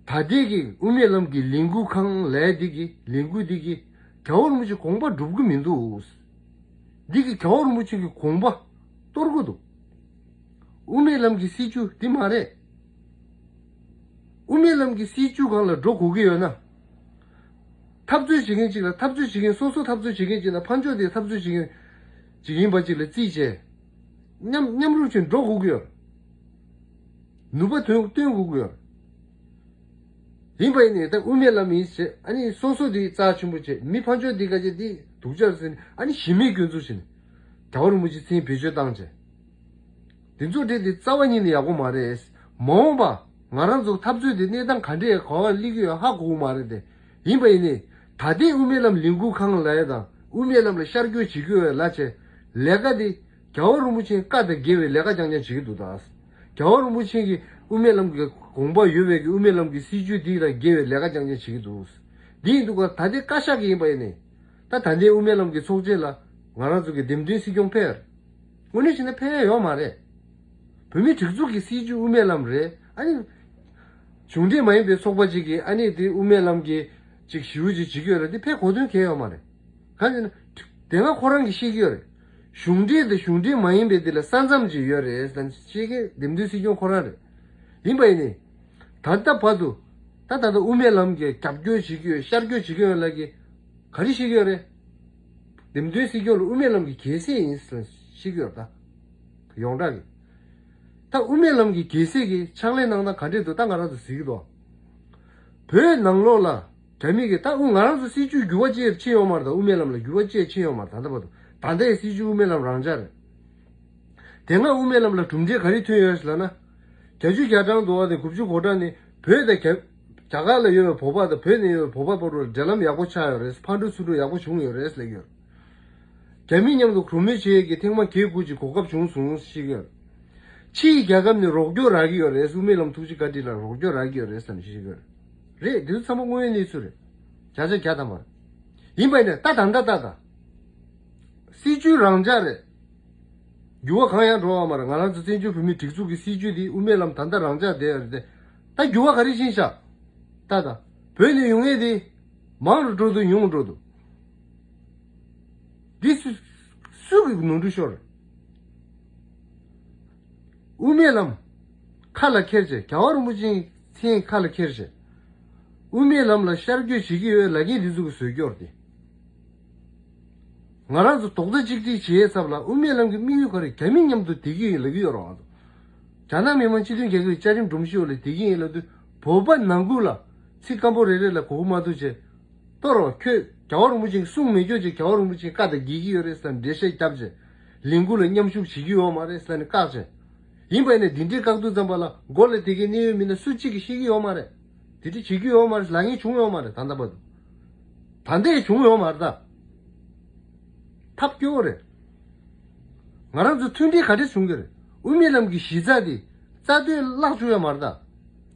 ད་ལྟའི་གི་དབུ་མའི་ལམ་གྱི་ལས་འགུལ་ཁང་ལབ་ཡས་འདི་གི་ལས་འགུལ་འདི་གིས་རྒྱལ་བ་རིན་པོ་ཆེའི་དགོངས་པ་སྒྲུབ་ཀྱི་མི་འདུག། འདི་གིས་རྒྱལ་བ་རིན་པོ་ཆེ་གི་དགོངས་པ་གཏོར་གྱི་འདུག། དབུ་མའི་ལམ་གྱི་སྲིད་བྱུས་འདི་མ་རེད། དབུ་མའི་ལམ་གྱི་སྲིད་བྱུས་སྒང་ལ་འགྲོ་དགོས་ཀྱི་ཡོད་ན། འཐབ་རྩོད་བྱེད་མཁན་གཅིག་ལ་འཐབ་རྩོད་བྱེད་མཁན། སོ་སོ་འཐབ་རྩོད་བྱེད་མཁན་གཅིག་ལ་ཕར་ཕྱོགས་དེ་འཐབ་རྩོད་བྱེད་མཁན་གཅིག་ཡིན་པ་གཅིག་ལ་རྩིས་བྱས། མཉམ་མཉམ་རུབ་བྱས་འགྲོ་དགོས་ཀྱི་ཡོད། ནུས་པ་ཐོན་བཏོན་དགོས་ཀྱི་ཡོད། ཡིན་པ་ཡིན་ནའི་ད་དབུ་མའི་ལམ་ཡིན་བྱས། ཨ་ནི་སོ་སོ་དེ་རྩ་ཆེན་པོ་བྱས། མི་ཕར་ཕྱོགས་དེ་ག་ཅེ་དེ་སྡུག་ཅག་ཟེར་ནས། ཨ་ནི་གཞི་མེད་སྐྱོན་འཛུགས་བྱས་ནས། རྒྱལ་བ་རིན་པོ་ཆེའི་མཚན་བེད་སྤྱོད་བཏང་བྱས། དེ་ཚོ་འདྲ་དེ་རྩ་བ་ཉིད་ནས་ཡག་པོ་མ་རེད། མ་འོངས་པ་ང་རང་ཚོ་འཐབ་རྩོད་དེ་གནས་སྟངས་ག་འདྲས་ག་བར་སླེབས་ཀྱི་ཡོད་ཧ་གོ་གི་མ་རེད་དེ། ཡིན་པ་ཡིན་ནའི་ད་ལྟའི་དབུ་མའི་ལམ་ལས་འགུལ་ཁང་ལབ་ཡས་དང་། དབུ་མའི་ལམ་ལ་ཤར་བསྐྱོད་བྱེད་ཀྱི་ཡོད་ལབ་བྱས། ལས་ཀ་དེ་རྒྱལ་བ་རིན་པོ་ཆེའི་བཀའ་དང་འགལ་བའི་ལས་ཀ་རྐྱང་རྐྱང་བྱེད་ཀྱི་འདུག་ད། རྒྱལ་བ་རིན་པོ་ཆེ་གི་དབུ་མའི་ལམ་གྱི་དགོངས་པ་ཡོད་པའི་གི་དབུ་མའི་ལམ་གྱི་སྲིད་བྱུས་དེ་ལ་འགལ་བའི་ལས་ཀ་རྐྱང་རྐྱང་བྱེད་ཀྱི་འདུག། འདི་ཡིན་དུས་ག་ད་ལྟའི་བཀའ་ཤག་གི་ཡིན་པ་ཡིན་ནའི། ད་ད་ལྟའི་དབུ་མའི་ལམ་གྱི་ཚོགས་ཆེན་ལ་ང་རང་ཚོ་གི་འདེམས་ཐོན་སྲིད་སྐྱོང་ཕེབས་ཡོད་རེད། དངོས་གནས་བྱས་ན་ཕེབས་ཡ་ཡོད་མ་རེད། བོད་མིའི་སྒྲིག་འཛུགས་ཀྱི་སྲིད་བྱུས་དབུ་མའི་ལམ་རེད། ཨ་ནི་གཞུང་འབྲེལ་མ་ཡིན་པའི་ཚོགས་པ་ཅིག་གིས་ཨ་ནི་དེ་དབུ་མའི་ལམ་གྱི་ཅིག་ཞེ་པོ་ཅིག་བྱེད་ཀྱི་ཡོད་རེད། དེ་ཕེབས་གོ་དོན་གང་ཡང་ཡོད་མ་རེད། གང་ཡིན་ཟེར་ན། དེ་སྔ་ཁོ་རང་གིས་བཤད་ཀྱི་ཡོད་རེད། གཞུང་འབྲེལ་དང་གཞུང་འབྲེལ་མ་ཡིན་པའི་དེ་ལ་ས་མཚམས་ཅིག་ཡོད་རེད་ཟེར་ནས་བཤད་མཁན་འདེམས་ཐོན་སྲིད་སྐྱོང་ཁོ་རང་རེད། ཡིན་པ་ཡིན་ནའི། ད་ལྟ་བར་དུ། ད་ད་ལྟ་དབུ་མའི་ལམ་གྱི་རྒྱབ་སྐྱོར་བྱེད་ཀྱི་ཡོད། ཤར་སྐྱོར་བྱེད་ཀྱི་ཡོད་ལབ་མཁན་གྱིས་ག་རེ་བཤད་ཀྱི་ཡོད་རེད། འདེམས་ཐོན་སྲིད་སྐྱོང་ལ་དབུ་མའི་ལམ་གྱི་རྒྱལ་སྲས་ཡིན་ཟེར་བཤད་ཀྱི་ཡོད་རེད་ད། ཡོངས་གྲགས་ཀྱི། ད་དབུ་མའི་ལམ་གྱི་རྒྱལ་སྲས་ཀྱི་ཕྱག་ལས་གནང་སྟངས་ག་འདྲས་འདུག་ད་ང་རང་ཚོ་གཟིགས་ཀྱི་འདུག། བོད་ནང་ལོགས་ལ་རྒྱ་མི་གིས། ད་དབུ་ང་རང་ཚོ་སྲིད་བྱུས་འགྱུར་བ་ཅི་ཡང་ཕྱིན་ཡོད་མ་རེད། ད་དབུ་མའི་ལམ་ལ་འགྱུར་བ་ཅི་ཡང་ཕྱིན་ཡོད་མ་རེད། ད་ལྟ་བར་དུ། ད་ལྟའི་སྲིད་བྱུས་དབུ་མའི་ལམ་རང་འཇགས་རེད། དེ་སྔ་དབུ་མའི་ལམ་ལ་གྲུབ་འབྲས་ག་རེ་ཐོན་ཡོད་ཟེར་ལབ་ན། བརྒྱད་ཅུ་གྱ་གྲངས་འདུག་པ་དེ་དགུ་བཅུ་གོ་གྲངས་ནི་བོད་དང་རྒྱ་རྒྱ་གར་ལ་ཡོད་པའི་བོད་པ་དང་བོད་ནང་ཡོད་པའི་བོད་པ་བར་དུ་འབྲེལ་ལམ་ཡག་པོ་ཆགས་ཡོད་རེད། ཕར་འགྲོ་ཚུར་འགྲོ་ཡག་པོ་བྱུང་ཡོད་རེད་ལབ་ཡོད། རྒྱ་མི་མཉམ་དུ་གྲོས་མོལ་བྱེད་ཡས་ཀྱི་ཐེངས་མ་བརྒྱད་དགུ་ཅིག་གོ་སྐབས་བྱུང་སོང་ཞེས་ཡོད། ཕྱིའི་རྒྱལ་ཁབ་ནས་རོགས་སྐྱོར་རག་གི་ཡོད་རེད། དབུ་མའི་ལམ་ཐུགས་རྗེ་བཀའ་དྲིན་ལ་རོགས་སྐྱོར་རག་གི་ཡོད་རེད་བསམ་ཞེས་ཡོད། རེད། འདི་ཚོ་ཚང་མ་དངོས་ཡོད་གནས་ཚུལ་རེད། བརྒྱ་ཆ་བརྒྱ་ཐམ་པ་རེད། ཡིན་པ་ཡིན་ན་ད་ད་ལྟ་ད་ད། སྲིད་བྱུས་རང་འཇགས་རེད། འགྱུར་བ་གང་ཡང་འགྲོ་བ་མ་རེད། ང་རང་ཚོ་བཙན་བྱོལ་བོད་མིའི་སྒྲིག་འཛུགས་ཀྱི་སྲིད་བྱུས་འདི་དབུ་མའི་ལམ་ད་ལྟ་རང་འཇགས་བསྡད་ཡོད་རེད་དེ། ད་འགྱུར་བ་ག་རེ་ཕྱིན་ཤག། ད་ད། བོད་ནས་ཡོང་མཁན་དེ་མང་རུ་འགྲོ་འདུག། ཉུང་རུ་འགྲོ་འདུག། འདི་སུ་སུ་གིས་ནོར་འཁྲུལ་ཤོར། དབུ་མའི་ལམ་ཁ་ལ་འཁྱེར་བྱས། རྒྱལ་བ་རིན་པོ་ཆེའི་མཚན་ཁ་ལ་འཁྱེར་བྱས། དབུ་མའི་ལམ་ལ་ཤར་བསྐྱོད་བྱེད་ཀྱི་ཡོད་ལབ་མཁན་འདི་ཚོ་གི་བཟོས་སྐྱོར་དེ། ང་རང་ཚོ་རྡོག་རྩ་གཅིག་སྒྲིལ་བྱེད་ཡས་ཚབ་ལ་དབུ་མའི་ལམ་གྱི་དམིགས་ཡུལ་ག་རེ། རྒྱ་མི་མཉམ་དུ་བསྡད་ཀྱི་ཡོད་ལབ་ཀྱི་ཡོད་རེད་བ། རྒྱ་ནག་མི་དམངས་སྤྱི་མཐུན་རྒྱལ་ཁབ་ཀྱི་བཅའ་ཁྲིམས་སྒྲོམ་གཞི་འོག་ལ་བསྡད་ཀྱི་ཡིན་ལབ་དུས། བོད་པ་ནང་ཁུལ་ལ་ཚིག་སྐམ་པོ་རེ་རེ་ལ་གོ་གི་མ་ཐུབ་བྱས། གཏོར་རོགས། ཁྱོད་རྒྱལ་བ་རིན་པོ་ཆེ་གསུང་མི་སྐྱོར་བྱས། རྒྱལ་བ་རིན་པོ་ཆེའི་བཀའ་དང་འགལ་གྱི་ཡོད་རེད་ཟེར་ནས་འགྲེལ་བཤད་བརྒྱབ་བྱས། ལས་འགུལ་ལ་མཉམ་ཞུགས་བྱེད་ཀྱི་ཡོད་མ་རེད་ཟེར་ནས་བཀག་བྱས། ཡིན་པ་ཡིན་ན་འདི་འདྲའི་བཀག་དུས་ཙམ་པ་ལ་མགོ་ལ་དེ་གའི་གནད་ཡོད་མི་སྣ་སུ་གཅིག་གིས་ཤེས་ཀྱི་ཡོད་མ་རེད། དེ་འདྲ་བྱེད་ཀྱི་ཡོད་མ་རེད། ལབ་མཁན་བྱུང་ཡོད་མ་རེད། ད་ལྟ་བར་དུ། ད་ལྟ་ཡང་བྱུང་ཡོད་མ་རེད་ད། ཐབས་སྐྱོ་བོ་རེད། ང་རང་ཚོ་མཐུན་སྒྲིལ་ག་འདྲ་བྱུང་གི་རེད། དབུ་མའི་ལམ་གྱི་གཞི་རྩ་དེ་རྩ་དོན་བརླག་བཅུག་ཡ་མ་རེད་ད།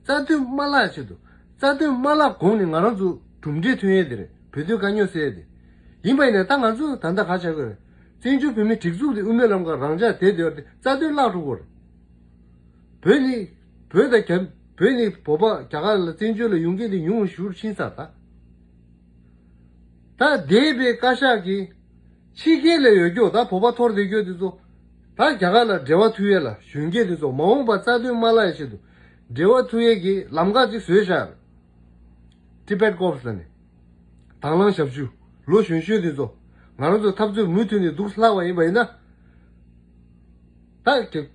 རྩ་དོན་མ་བརླག་ཆེད་དུ། རྩ་དོན་མ་བརླག་གོང་ནས་ང་རང་ཚོ་གྲུབ་འབྲས་ཐོན་ཡས་དེ་རེད། བོད་དོན་དཀའ་རྙོག་སེལ་ཡས་དེ། ཡིན་པ་ཡིན་ན་ད་ང་ཚོ་ད་ལྟ་ག་བྱ་དགོས་རེད། བཙན་བྱོལ་བོད་མིའི་སྒྲིག་འཛུགས་དེ་དབུ་མའི་ལམ་ཁ་རང་འཇགས་བསྡད་བསྡད་ཡོད་རེད་དེ་རྩ་དོན་བརླག་འགྲོ་གི་རེད། བོད་ནི། བོད་དང་རྒྱ། བོད་ནི་བོད་པ་རྒྱ་གར་ལ་བཙན་བྱོལ་ལ་ཡོང་མཁན་དེ་ཉུང་རུ་ཞེ་པོ་ཕྱིན་ཚར་ད། ད་འདས་པའི་བཀའ་ཤག་གིས་ཕྱི་རྒྱལ་ལ་ཡོད་རྒྱུ་ད་བོད་པ་འཐོར་བསྡད་རྒྱུ་དེ་ཚོ། ད་རྒྱ་གར་ལ་འབྲེལ་བ་མཐུད་ཡས་ལ་གཞོན་སྐྱེས་དེ་ཚོ་མ་འོངས་པར་རྩ་དོན་མ་བརླག་ཡས་ཆེད་དུ་འབྲེལ་བ་མཐུད་ཡས་ཀྱི་ལམ་ཁ་ཅིག་བཟོས་བཞག Tibet Corps ལ་ནི། དང་བླངས་ཞབས་ཞུ། ལོ་གཞོན་གཞོན་དེ་ཚོ། ང་རང་ཚོ་འཐབ་རྩོད་མུ་མཐུད་ནས་འདུག་ལྷག་པ་ཡིན་པ་ཡིན་ན། ད་ཀྱི།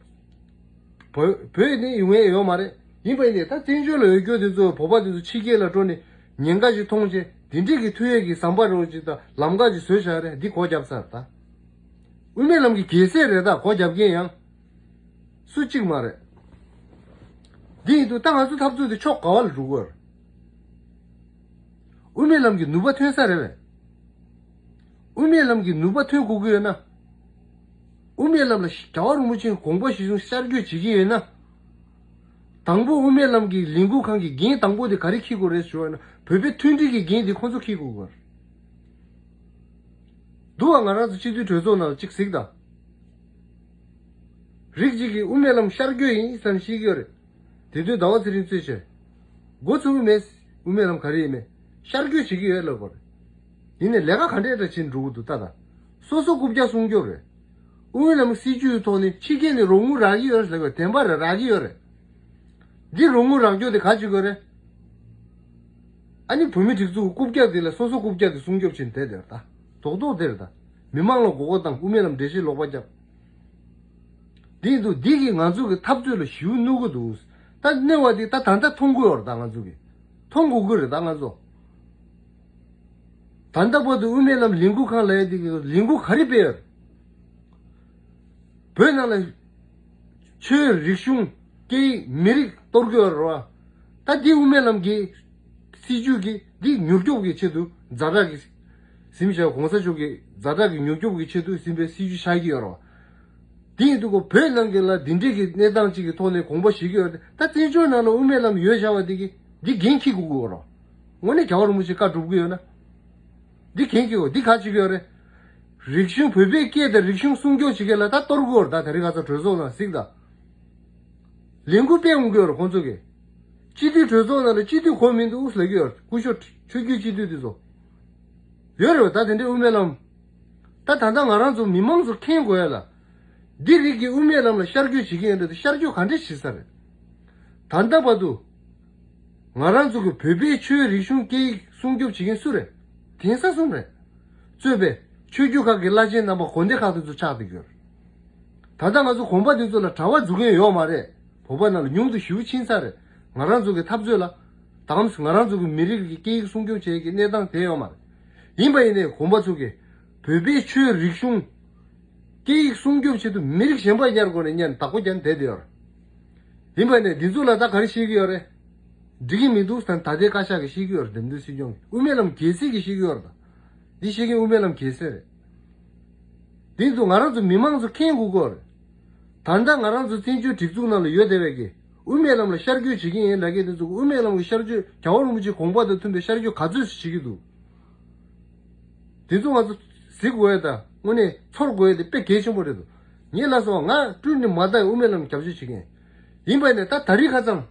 བོད་བོད་ནི་ཡོང་ཡས་ཡོད་མ་རེད། ཡིན་པ་ཡིན་ནའི་ད་བཙན་བྱོལ་ལ་ཡོད་རྒྱུ་དེ་ཚོ་བོད་པ་དེ་ཚོ་ཕྱི་རྒྱལ་ལ་འགྲོ་ནས་ཉེན་ཁ་ཞིག་མཐོང་བྱས་དེ་འདྲས་ཀྱི་མཐུད་ཡས་ཀྱི་ཟམ་པ་རོགས་ཅིག་དང་ལམ་ཁ་ཅིག་བཟོས་བཞག་རེད། འདི་སྒོ་བརྒྱབ་ཚར་ད། དབུ་མའི་ལམ་གྱི་རྒྱལ་སྲས་རེད་ད་སྒོ་བརྒྱབ་མཁན་ཡང་། སུ་གཅིག་མ་རེད། འདི་ཡིན་དུས་ད་ང་ཚོ་འཐབ་རྩོད་དེ་ཕྱོགས་ག་བ་ལ་འགྲོ་གི་ཡོད་རེད། དབུ་མའི་ལམ་གྱི་ནུས་པ་ཐོན་ས་རེད་པས། དབུ་མའི་ལམ་གྱི་ནུས་པ་ཐོན་དགོས་ཀྱི་ཡོད་ན། དབུ་མའི་ལམ་ལ་རྒྱལ་བ་རིན་པོ་ཆེའི་དགོངས་པ་གཞིར་བཟུང་ཤར་བསྐྱོད་བྱེད་ཀྱི་ཡོད་ན། དང་པོ་དབུ་མའི་ལམ་གྱི་ལས་འགུལ་ཁང་གི་འགན་དང་པོ་དེ་ག་རེ་འཁྱེར་དགོས་རེད་ཞུ་བ་ན་བོད་པའི་མཐུན་སྒྲིལ་གྱི་འགན་དེ་ཁོང་ཚོ་འཁྱེར་དགོས་ཀྱི་ཡོད་རེད། འདུག་བ། ང་རང་ཚོ་སྤྱི་འཐུས་གྲོས་ཚོགས་ནང་ལ་གཅིག་གཟིགས་དང་། རིགས་གཅིག་གིས་དབུ་མའི་ལམ་ཤར་བསྐྱོད་ཡིན་བསམ་བཤད་ཀྱི་ཡོད་རེད། དེ་དུས་ཟླ་བ་ཚེ་རིང་གཙོས་བྱས། འགོ་ཚུགས་ཀྱི་མེད། དབུ་མའི་ལམ་ག་རེ་ཡིན་མེད། ཤར་བསྐྱོད་བྱེད་ཀྱི་ཡོད་ལབ་པ་རེད། ཡིན་ནའི་ལས་ཀ་ག་འདྲས་འདྲ་བྱེད་འགྲོ་གི་འདུག་ལྟ་དང་། སོ་སོ་རྐུབ་བཀྱག་སྲུང་སྐྱོབ་རེད། དབུ་མའི་ལམ་སྲིད་ཇུས་ཐོག་ནས་ཕྱི་རྒྱལ་ནས་རོགས་དངུལ་རག་གི་ཡོད་རེད་ཟེར་བའི་བདེན་པ་རེད། རག་གི་ཡོད་རེད། འདི་རོགས་དངུལ་རག་རྒྱུ་དེ་ག་བྱེད་དགོས་རེད། ཨ་ནི་བོད་མི་སྒྲིག་འཛུགས་རྐུབ་བཀྱག་དེ་ལ་སོ་སོ་རྐུབ་བཀྱག་དེ་སྲུང་སྐྱོབ་བྱེད་བསྡད་དེ་རེད་ད། རྡོག་རྡོག་དེ་རེད་ད། མི་མང་ལ་མགོ་སྐོར་བཏང་དབུ་མའི་ལམ་འགྲེལ་བཤད་ལོག་པ་བརྒྱབ། འདི་འདུག་འདི་གིས་ང་ཚོ་གི་འཐབ་རྩོད་ལ་ཞེ་པོ་གནོད་ཀྱི་འདུག་ད་གནོད་པ་འདི་ད་ད་ལྟ་མཐོང་གི་ཡོད་རེད་ད་ང་ཚོ་གི། མཐོང་དགོས་ཀྱི་རེད་ད་ང་ཚོ། ད་ལྟ་བར་དུ་དབུ་མའི་ལམ་ལས་འགུལ་ཁང་ལབ་ཡ་འདི་གི་ལས་འགུལ་ག་རེ་སྤེལ་ཡོད་རེད། བོད་ནང་ལ་ཆོས་རིག་གཞུང་སྐད་ཡིག་མི་རིགས་གཏོར་གྱི་ཡོད་རེད་བ། ད་འདི་དབུ་མའི་ལམ་གྱི་སྲིད་ཇུས་ཀྱི་འདི་མྱུར་སྐྱོབ་ཀྱི་ཆེད་དུ་ཛ་དྲག་གི་ཟིན་བྱས་གོང་ས་མཆོག་གིས་ཛ་དྲག་གི་མྱུར་སྐྱོབ་ཀྱི་ཆེད་དུ་ཟིན་པའི་སྲིད་ཇུས་ཆགས་ཀྱི་ཡོད་རེད་བ། དེ་ཡིན་དུས་ཁོ་བོད་ནང་གི་ལ་འདི་འདྲས་ཀྱི་གནས་སྟངས་གཅིག་གི་ཐོག་ནས་དགོངས་པ་བཞེས་ཀྱི་ཡོད་རེད། ད་བཙན་བྱོལ་ནང་ལ་དབུ་མའི་ལམ་ཡོད་བྱ་བ་འདི་གི་འདི་འགན་འཁྱེར་དགོས་ཀྱི་ཡོད་རེད། དངོས་གནས་རྒྱལ་བ་རིན་པོ་ཆེ་བཀའ་སྒྲུབ་ཀྱི་ཡོད་ན། འདི་འགན་འཁྱེར་དགོས། འདི་ག་བྱེད་ཀྱི་ཡོད་རེད། རིག་གཞུང་བོད་པའི་སྐད་དང་རིག་གཞུང་སྲུང་སྐྱོབ་བྱེད་མཁན་ལ་ད་གཏོར་དགོས་རེད། ད་དེ་རིང་ཁ་སང་གྲོས་ཚོགས་ནང་གཟིགས་དང་། ལས་འགུལ་སྤེལ་འོང་གི་ཡོད་རེད་ཁོང་ཚོ་གིས། སྤྱི་འཐུས་གྲོས་ཚོགས་ནང་ལ་སྤྱི་འཐུས་གོ་མི་འདུག་ལབ་ཀྱི་ཡོད་རེད། སྐུ་ཞབས་ཆོས་བརྒྱུད་སྤྱི་འཐུས་དེ་ཚོ། ཡོད་རེད་བ། ད་དེ་འདྲའི་དབུ་མའི་ལམ། ད་ད་ལྟ་ང་རང་ཚོ་མི་མང་ཚོ་མཁྱེན་དགོས་ཡ་ལ། འདི་རིགས་ཀྱི་དབུ་མའི་ལམ་ལ་ཤར་བསྐྱོད་བྱེད་ཀྱི་ཡིན་འདྲ་དེ་ཤར་བསྐྱོད་ག་འདྲས་བྱེད་ས་རེད། ད་ལྟ་བར་དུ། ང་རང་ཚོ་གི་བོད་པའི་ཆོས་རིག་གཞུང་སྐད་ཡིག་སྲུང་སྐྱོབ་བྱེད་མཁན་སུ་རེད། གདན་ས་གསུམ་རེད། གཙོས་པའི་ཆོས་བརྒྱུད་ཁག་གི་བླ་ཆེན་རྣམ་པ་དགོན་སྡེ་ཁག་དེ་ཚོ་ཆགས་བསྡད་ཀྱི་ཡོད་རེད། ད་ལྟ་ང་ཚོ་དགོན་པ་དེ་ཚོ་ལ་གྲྭ་པ་འཛུལ་མཁན་ཡོད་མ་རེད། བོད་པ་ནང་ལ་ཉུང་དུ་ཞེ་པོ་ཕྱིན་ཚར་རེད། ང་རང་ཚོ་གི་འཐབ་རྩོད་ལ། དམ་ང་རང་ཚོ་གི་མི་རིགས་ཀྱི་སྐད་ཡིག་སྲུང་སྐྱོབ་བྱེད་ཀྱི་གནས་སྟངས་དེ་ཡོད་མ་རེད། ཡིན་པ་ཡིན་ནའི་དགོན་པ་ཚོ་གིས་བོད་པའི་ཆོས་རིག་གཞུང་སྐད་ཡིག་སྲུང་སྐྱོབ་ཆེད་དུ་མི་རིགས་གཞན་པ་གཉེར་དགོས་ནས་གཉེར་བདག་པོ་རྒྱག་བསྡད་དེ་ཡོད་རེད། ཡིན་པ་ནས་འདི་ཚོ་ལ་ད་ག་རེ་བཤད་ཀྱི་ཡོད་རེད། འགྲིག་གི་མི་འདུག་ཟེར་ད་ལྟའི་བཀའ་ཤག་གིས་བཤད་ཀྱི་ཡོད་རེད། འདེམས་ཐོན་སྲིད་སྐྱོང་གིས་དབུ་མའི་ལམ་རྒྱལ་སྲིད་ཀྱིས་བཤད་ཀྱི་ཡོད་རེད་ད། འདི་བཤད་མཁན་དབུ་མའི་ལམ་རྒྱལ་སྲས་རེད། འདི་ཚོ་ང་རང་ཚོ་མི་མང་ཚོ་མཁྱེན་དགོས་ཀྱི་ཡོད་རེད། ད་ལྟ་ང་རང་ཚོ་བཙན་བྱོལ་སྒྲིག་འཛུགས་ནང་ལ་ཡོད་བསྡད་པའི་གི་དབུ་མའི་ལམ་ལ་ཤར་བསྐྱོད་བྱེད་ཀྱི་ཡིན་ལབ་མཁན་དེ་ཚོ་དབུ་མའི་ལམ་གྱི་ཤར་བསྐྱོད་རྒྱལ་བ་རིན་པོ་ཆེའི་དགོངས་པ་དང་མཐུན་པའི་ཤར་བསྐྱོད་ག་ཚོད་ཅིག་བྱེད་ཀྱི་འདུག་དེ་ཚོ་ང་ཚོ་གཟིགས་དགོས་ཡ་དང་དངོས་གནས་ཚོར་དགོས་ཡ་དེ་དཔེ་གལ་ཆེན་པོ་རེད་འདུག་ངས་ལབ་སོང་ང་སྤྲུལ་ནས་མ་བལྟ་ཡི་དབུ་མའི་ལམ་རྒྱབ་སྐྱོར་བྱེད་མཁན། ཡིན་པ་ནས་ད་ད་རིང་ཁ་སང་།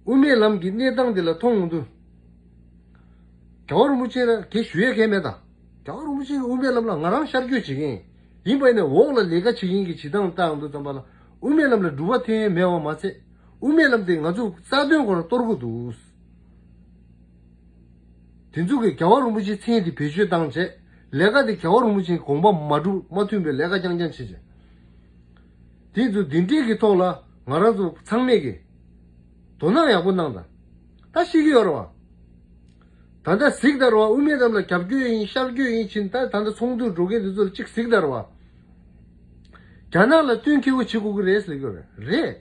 དབུ་མའི་ལམ་གྱི་གནས་སྟངས་འདི་ལ་མཐོང་འོང་དུས། རྒྱལ་བ་རིན་པོ་ཆེ་ལ་གེ་ཞུ་ཡས་གང་ཡང་མེད་ད། རྒྱལ་བ་རིན་པོ་ཆེ་གི་དབུ་མའི་ལམ་ལ་ང་རང་ཤར་བསྐྱོད་བྱེད་མཁན་ཡིན། ཡིན་པ་ནས་འོག་ལ་ལས་ཀ་བྱེད་མཁན་གྱི་བྱེད་སྟངས་བལྟ་འོང་དུས་ཙམ་པ་ལ་དབུ་མའི་ལམ་ལ་འགྲུབ་པ་ཐོན་ཡས་མེད་པ་མ་ཚད། དབུ་མའི་ལམ་དེ་ང་ཚོ་རྩ་དོན་སྐོར་གཏོར་གྱི་འདུག་དེ་ཚོ་གིས་རྒྱལ་བ་རིན་པོ་ཆེའི་མཚན་དེ་བེད་སྤྱོད་བཏང་བྱས། ལས་ཀ་དེ་རྒྱལ་བ་རིན་པོ་ཆེའི་དགོངས་པ་མ་འགྲུབ་མ་མཐུན་པའི་ལས་ཀ་རྐྱང་རྐྱང་བྱེད་བྱས། དེ་ཚོ་འདི་འདྲས་ཀྱི་ཐོག་ལ་ང་རང་ཚོ་ཚང་མས་ཀྱི་དོ་སྣང་ཡག་པོ་གནང་དང་། ད་ཤེས་ཀྱི་ཡོད་རེད་བ། ད་ལྟ་གཟིགས་དང་རེད་བ། དབུ་མའི་ལམ་ལ་རྒྱབ་སྐྱོར་ཡིན་ཤར་སྐྱོར་ཡིན་ཕྱིན་ད་ད་ལྟ་ཚོགས་འདུར་འགྲོ་མཁན་དེ་ཚོ་ལ་གཅིག་གཟིགས་དང་རེད་བ། རྒྱ་ནག་ལ་བསྟུན་མཁས་པོ་བྱེད་དགོས་ཀྱི་རེད་ཟེར་གྱི་ཡོད་རེད། རེད།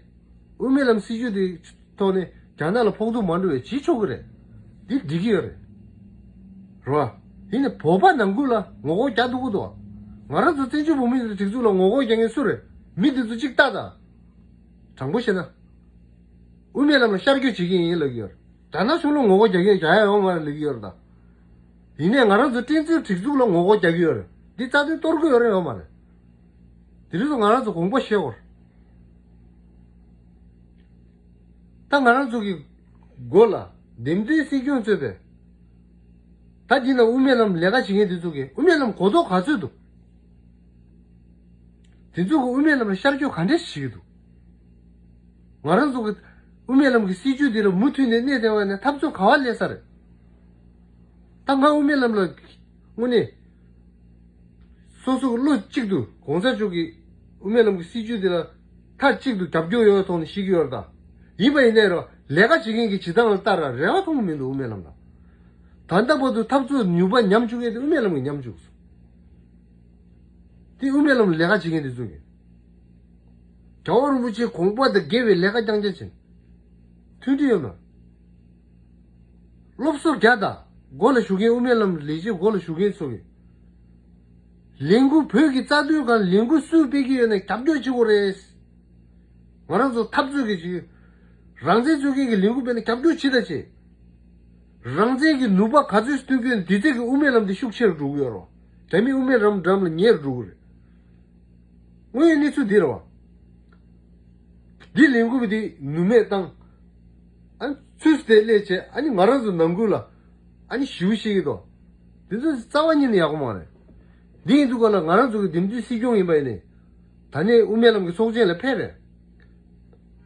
དབུ་མའི་ལམ་སྲིད་བྱུས་དེ་ཐོག་ནས་རྒྱ་ནག་ལ་ཕོག་ཐུག་མ་འགྲོ་བའི་བྱེད་ཆོག་གི་རེད། འདི་འགྲིག་གི་ཡོད་རེད། རེད་བ། ཡིན་ནའི་བོད་པ་ནང་ཁུལ་ལ་ངོ་རྒོལ་རྒྱག་འདུག་གི་འདུག་ང་རང་ཚོ་བཙན་བྱོལ་བོད་མིའི་སྒྲིག་འཛུགས་ལ་ངོ་རྒོལ་རྒྱག་མཁན་སུ་རེད། མི་འདི་ཚོ་གཅིག་ལྟ་དང་། དྲང་པོ་བཤད་ན། དབུ་མའི་ལམ་ལ་ཤར་བསྐྱོད་བྱེད་ཀྱི་ཡིན་ལབ་ཀྱི་ཡོད་རེད། རྒྱ་ནག་གཞུང་ལ་ངོ་རྒོལ་རྒྱག་གི་རྒྱག་ཡ་ཡོད་མ་རེད་ལབ་ཀྱི་ཡོད་རེད་ད། ཡིན་ནའི་ང་རང་ཚོ་བསྟན་འཛིན་སྒྲིག་འཛུགས་ལ་ངོ་རྒོལ་རྒྱག་གི་ཡོད་རེད། འདི་རྩ་དོན་གཏོར་གི་ཡོད་རེད་ཡོད་མ་རེད། དེ་རིང་སོ་ང་རང་ཚོ་དགོངས་པ་བཞེས་དགོས་རེད། ད་ང་རང་ཚོ་གི་མགོ་ལ་འདེམས་ཐོན་སྲིད་སྐྱོང་གཙོས་པའི། ད་འདི་ན་དབུ་མའི་ལམ་ལས་ཀ་བྱེད་མཁན་དེ་ཚོ་གི་དབུ་མའི་ལམ་གོ་རྟོགས་ག་ཚོད་འདུག་དེ་ཚོ་གི་དབུ་མའི་ལམ་ལ་ཤར་བསྐྱོད་ག་འདྲས་བྱེད་ཀྱི་འདུག་ང་རང་ཚོ་གི་དབུ་མའི་ལམ་གྱི་སྲིད་བྱུས་འདི་ལ་མུ་མཐུད་ནས་གནས་བསྡད་པ་ཡིན་ན་འཐབ་རྩོད་ག་བ་སླེབས་ས་རེད། ད་ང་དབུ་མའི་ལམ་ལ་དངོས་གནས་སོ་སོ་གི་བློ་གཅིག་ཏུ་གོང་ས་མཆོག་གི་དབུ་མའི་ལམ་གྱི་སྲིད་བྱུས་འདི་ལ་མཐའ་གཅིག་ཏུ་རྒྱབ་སྐྱོར་ཡོད་པའི་ཐོག་ནས་བཤད་ཀྱི་ཡོད་རེད་ད། ཡིན་པ་ཡིན་ནའི་རོ་ལས་ཀ་བྱེད་མཁན་གྱི་བྱེད་སྟངས་ལ་ལྟ་ར་རེ་བ་མཐོང་གི་མི་འདུག་དབུ་མའི་ལམ་ལ། ད་ལྟ་བར་དུ་འཐབ་རྩོད་ནུས་པ་ཉམས་བཅུག་མཁན་དེ་དབུ་མའི་ལམ་གྱིས་ཉམས་བཅུག་སོང་། དེ་དབུ་མའི་ལམ་ལ་ལས་ཀ་བྱེད་མཁན་དེ་ཚོ་གིས། རྒྱལ་བ་རིན་པོ་ཆེའི་དགོངས་པ་དང་འགལ་བའི་ལས་ཀ་རྐྱང་རྐྱང་བྱས། མཐུན་སྒྲིལ་ཡོད་མ། སློབ་གསོ་རྒྱག་དང་། མགོ་ལ་བཞུགས་མཁན་དབུ་མའི་ལམ་ལས་བྱེད་མགོ་ལ་བཞུགས་མཁན་ཚོ་གིས། ལས་འགུལ་བོད་ཀྱི་རྩ་དོན་སྒང་ལས་འགུལ་སུས་སྤེལ་གྱི་ཡོད་ན་རྒྱབ་སྐྱོར་བྱེད་དགོས་རེད། ང་རང་ཚོ་འཐབ་རྩོད་ཀྱི་ཅིག་རང་བཙན་རྩོད་མཁན་གྱི་ལས་འགུལ་སྤེལ་ན་རྒྱབ་སྐྱོར་བྱེད་དང་བྱེད། རང་བཙན་གྱི་ནུས་པ་ག་ཚོད་སྟོན་གྱི་ཡོད་ན་དེ་ཚད་ཀྱི་དབུ་མའི་ལམ་དེ་ཤུགས་ཆེ་རུ་འགྲོ་གི་ཡོད་རེད་བ། རྒྱ་མི་དབུ་མའི་ལམ་འགྲམ་ལ་ཉེ་རུ་འགྲོ་གི་རེད། དངོས་ཡོད་གནས་ཚུལ་འདི་རེད་བ། འདི་ལས་འགུལ་འདི་ནུས་མེད་བཏང་། ཨ་ནི་ཚུར་དེ་སླེབས་བྱས་ཨ་ནི་ང་རང་ཚོ་ནང་ཁུལ་ལ་ཨ་ནི་ཞེ་པོ་ཤེས་ཀྱི་འདུག་འདི་ཚོ་རྩ་བ་ཉིད་ནས་ཡག་པོ་མ་རེད། འདི་ཡིན་དུས་ག་ལ་ང་རང་ཚོ་གི་འདེམས་ཐོན་སྲིད་སྐྱོང་ཡིན་པ་ཡིན་ནའི། ད་ནི་དབུ་མའི་ལམ་གྱི་ཚོགས་ཆེན་ལ་ཕེབས་རེད།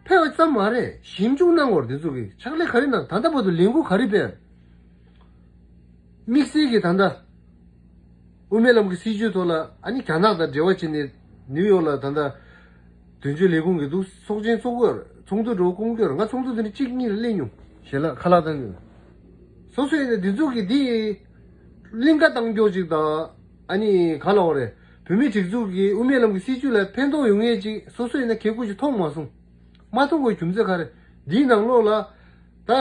ཕེབས་པ་ཙམ་མ་རེད། ཞིབ་འཇུག་གནང་དགོས་རེད། འདི་ཚོ་གི་ཕྱག་ལས་ག་རེ་གནང་། ད་ལྟ་བར་དུ་ལས་འགུལ་ག་རེ་སྤེལ། དམིགས་བསལ་གྱི་ད་ལྟ་དབུ་མའི་ལམ་གྱི་སྲིད་བྱུས་ཐོག་ལ་ཨ་ནི་རྒྱ་ནག་དང་འབྲེལ་བ་བྱས་ནས་ནིའུ་ཡོག་ལ་ད་ལྟ་དོན་གཅོད་ལས་ཁུངས་ཀྱི་འདུག་ཚོགས་ཆེན་ཚོགས་ཀྱི་ཡོད་རེད། ཚོགས་འདུ་འགྲོ་སྐོང་གི་ཡོད་རེད། ང་ཚོགས་འདུ་དེ་ནི་གཅིག་གཉིས་ལ་སླེབས་མྱོང་། ཞལ་ལག་ཁ་ལག་བཏང་གི་ཡོད། སོ་སོ་ཡིན་ན་འདི་ཚོ་གི་འདི་གླིང་ག་བཏང་རྒྱུ་ཅིག་དང་ཨ་ནི་ག་ལ་འོ་རེད། བོད་མིའི་སྒྲིག་འཛུགས་ཀྱི་དབུ་མའི་ལམ་གྱི་སྲིད་བྱུས་ལ་ཕན་ཐོགས་ཡོང་ངེས་ཅིག་སོ་སོ་ཡིན་ན་ཁེ་ཁུ་ཅིག་མཐོང་མ་སོང་། མ་མཐོང་བའི་རྒྱུ་མཚན་ག་རེ། འདིའི་ནང་ལོགས་ལ་ད།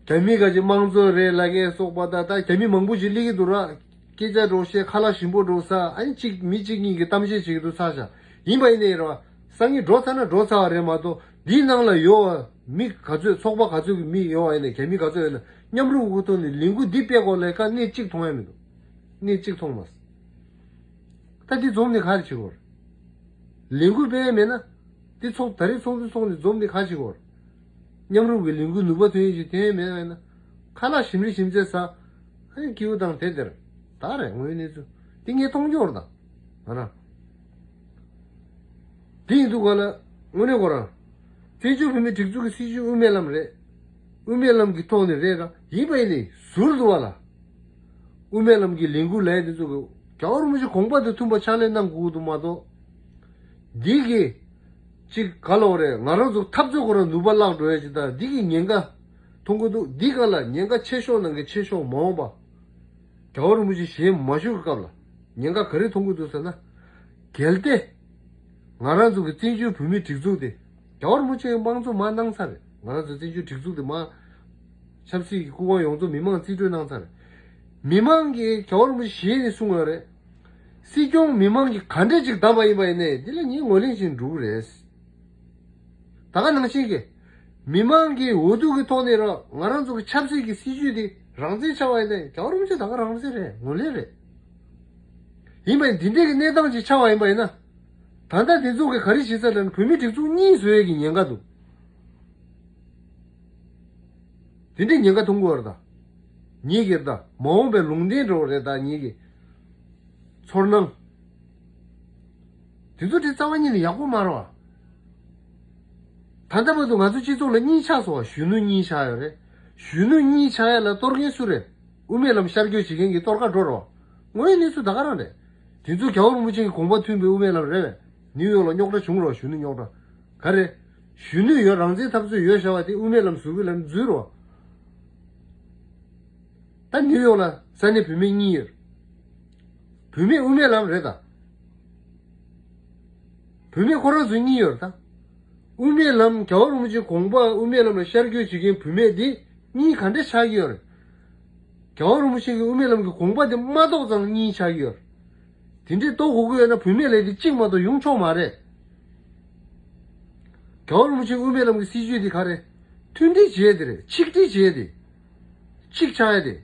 རྒྱ་མི་ག་ཅིག་དམངས་གཙོ་རེད་ལབ་མཁན་སོགས་པ་ད་ད་རྒྱ་མི་མང་པོ་ཅིག་སླེབས་ཀྱི་འདུག་ར། སྐད་ཆ་འདྲ་བཤད་ཁ་ལག་ཞིམ་པོ་འདྲ་ཟ་ཨ་ནི་གཅིག་མི་གཅིག་གཉིས་ཀྱིས་གཏམ་བཤད་བྱེད་ཀྱི་འདུག་ཚར་བཞག་ཡིན་པ་ཡིན་ནའི་ར་སང་ཉིན་འགྲོ་ཚར་ན་འགྲོ་ཚར་བ་རེད་མ་གཏོགས་འདིའི་ནང་ལ་ཡོད་པ་མི་ག་ཚོད་ཚོགས་པ་ག་ཚོད་ཀྱི་མི་ཡོད་པ་ཡིན་ནའི་རྒྱ་མི་ག་ཚོད་ཡོད་ན་མཉམ་རུབ་ཀྱི་ཐོག་ནས་ལས་འགུལ་འདི་སྤེལ་དགོས་ལབ་ཀ་གནས་གཅིག་མཐོང་ཡ་མི་འདུག་གནས་གཅིག་མཐོང་མ་སོང་། ད་འདི་འཛོམས་ནས་ག་རེ་བྱེད་དགོས་རེད། ལས་འགུལ་སྤེལ་ཡ་མེད་ན། འདི་ཚོགས་ད་རེས་ཚོགས་འདུ་ཚོགས་ནས་འཛོམས་ནས་ག་རེ་བྱེད་དགོས་རེད། མཉམ་རུབ་ཀྱི་ལས་འགུལ་ནུས་པ་ཐོན་ཡས་ཅིག་ཐོན་ཡས་མེད་ན། ཁ་ལག་ཞིམ་རེ་ཞིམ་ཚད་ཟ། ཨ་ནི་སྐྱིད་པོ་དང་དེ་དེར། ད་རེད་དངོས་ཡོད་གནས་ཚུལ། འདི་ངས་མཐོང་རྒྱུ་རེད་ད། ང་རང་། དེ་ཡིན་དུས་ག་ལ་དངོས་གནས་ཁོ་རང་། བཙན་བྱོལ་བོད་མིའི་སྒྲིག་འཛུགས་ཀྱི་སྲིད་བྱུས་དབུ་མའི་ལམ་རེད། དབུ་མའི་ལམ་གྱི་ཐོག་ནས་རེད་ར་ཡིན་པ་ཡིན་ནའི་ཟུར་དུ་བ་ལ། དབུ་མའི་ལམ་གྱི་ལས་འགུལ་ལས་དེ་ཚོ་གི་རྒྱལ་བ་རིན་པོ་ཆེ་དགོངས་པ་དང་མཐུན་པ་ཕྱག་ལས་གནང་དགོས་ཀྱི་འདུག་མ་གཏོགས། འདི་གི་ཅིག་ག་ལ་འོ་རེད། ང་རང་ཚོ་འཐབ་རྩོད་ཁོ་རང་ནུས་པ་བརླག་འགྲོ་ཡ་ཅིག་དང་འདི་གི་ཉེན་ཁ་མཐོང་གི་འདུག་འདི་ག་ལ་ཉེན་ཁ་ཆེ་ཤོས་ནང་གི་ཆེ་ཤོས་མ་འོངས་པ། རྒྱལ་བ་རིན་པོ་ཆེ་ཞལ་མ་བཞུགས་ཀྱི་སྐབས་ལ་ཉེན་ཁ་ག་རེ་མཐོང་གི་འདུག་ཟེར་ན། གལ་ཏེ། ང་རང་ཚོ་གི་བཙན་བྱོལ་བོད་མིའི་སྒྲིག་འཛུགས་དེ། རྒྱལ་བ་རིན་པོ་ཆེ་གི་དམངས་གཙོ་མར་གནང་ཚར་རེད། ང་རང་ཚོ་བཙན་བྱོལ་སྒྲིག་འཛུགས་དེ་མར། ཆབ་སྲིད་ཀྱི་སྐུ་དབང་ཡོངས་རྫོགས་མི་མང་རྩིས་སྤྲོད་གནང་ཚར་རེད། མི་མང་གིས་རྒྱལ་བ་རིན་པོ་ཆེ་ཞལ་ནས་གསུངས་ཡོད་རེད། སྲིད་སྐྱོང་མི་མང་གིས་ག་འདྲས་ཅིག་བདམས་པ་ཡིན་པ་ཡིན་ནའི་འདི་ལ་ངས་ངོས་ལེན་བྱེད་འགྲོ་གི་རེད། ད་ག་ནང་བཞིན་གྱི། མི་མང་གི་འོས་བསྡུ་གི་ཐོག་ནས་ར་ང་རང་ཚོ་གི་ཆབ་སྲིད་ཀྱི་སྲིད་བྱུས་དེ་རང་བཙན་ཆགས་པ་ཡིན་ན་རྒྱལ་བ་རིན་པོ་ཆེ་ད་ག་རང་བཙན་རེད། ངོས་ལེན་རེད། ཡིན་པ་ཡིན་འདི་འདྲས་ཀྱི་གནས་སྟངས་ཅིག་ཆགས་པ་ཡིན་པ་ཡིན་ན། ད་ལྟ་འདི་ཚོ་གི་ག་རེ་བྱེད་ས་ལབ་ན་བོད་མིའི་སྒྲིག་འཛུགས་གཉིད་སད་ཡས་ཀྱི་ཉེན་ཁ་འདུག་འདི་འདྲས་ཉེན་ཁ་མཐོང་གི་ཡོད་རེད་ད། ངེད་ཀྱི་ད་མ་འོངས་པའི་ལུང་བསྟན་འགྲོ་བ་རེད་ད་ངེད་ཀྱི། ཚོར་སྣང་། དེ་ཚོ་དེ་རྩ་བ་ཉིད་ནས་ཡག་པོ་མ་རེད་བ། ད་ལྟ་བར་དུ་ང་ཚོ་སྤྱི་ཚོགས་ལ་གཉིས་ཆགས་སོང་བ། གཞོན་ནུ་གཉིས་ཆགས་ཡོད་རེད། གཞོན་ནུ་གཉིས་ཆགས་ཡ་ལ་གཏོར་མཁན་སུ་རེད། དབུ་མའི་ལམ་ཤར་བསྐྱོད་བྱེད་མཁན་གྱི་གཏོར་ཁ་འགྲོ་རེད་བ། དངོས་ཡོད་གནས་ཚུལ་ད་ག་རང་རེད། དེ་ཚོ་རྒྱལ་བ་རིན་པོ་ཆེ་གི་དགོངས་པ་མཐུན་པའི་དབུ་མའི་ལམ་རེད་བས། ནིའུ་ཡོག་ལ་རྙོག་དྲ་བྱུང་རེད་བ། གཞོན་ནུ་རྙོག་དྲ། ག་རེ། གཞོན་ནུ་ཡོད་རང་བཙན་འཐབ་རྩོད་ཡོད་བྱ་བ་དེ་དབུ་མའི་ལམ་ཟུར་གི་ལམ་འཛུལ་རེད་བ། ད་ནིའུ་ཡོག་ལ་ས་གནས་བུད་མེད་གཉིས་ཡོད། བུད་མེད་དབུ་མའི་ལམ་རེད་ད། བུད་མེད་ཁོ་རང་ཚོ་གཉིས་ཡོད་རེད་ད། དབུ་མའི་ལམ་རྒྱལ་བ་རིན་པོ་ཆེའི་དགོངས་པ་དབུ་མའི་ལམ་ལ་ཤར་བསྐྱོད་བྱེད་མཁན་བུད་མེད་འདི་གཉིས་ག་འདྲ་ཆགས་ཀྱི་ཡོད་རེད། རྒྱལ་བ་རིན་པོ་ཆེ་གི་དབུ་མའི་ལམ་གྱི་དགོངས་པ་དེ་མ་རྟོགས་ཙང་གཉིས་ཆགས་ཀྱི་ཡོད་རེད། དེ་འདྲའི་རྟོགས་དགོས་ཀྱི་ཡོད་ན་བུད་མེད་ལས་དེ་གཅིག་མ་གཏོགས་ཡོང་ཆོག་མ་རེད། རྒྱལ་བ་རིན་པོ་ཆེའི་དབུ་མའི་ལམ་གྱི་སྲིད་བྱུས་དེ་ག་རེད། མཐུན་སྒྲིལ་བྱེད་དེ་རེད། ཆིག་སྒྲིལ་བྱེད་དེ། གཅིག་ཆགས་ཡ་དེ།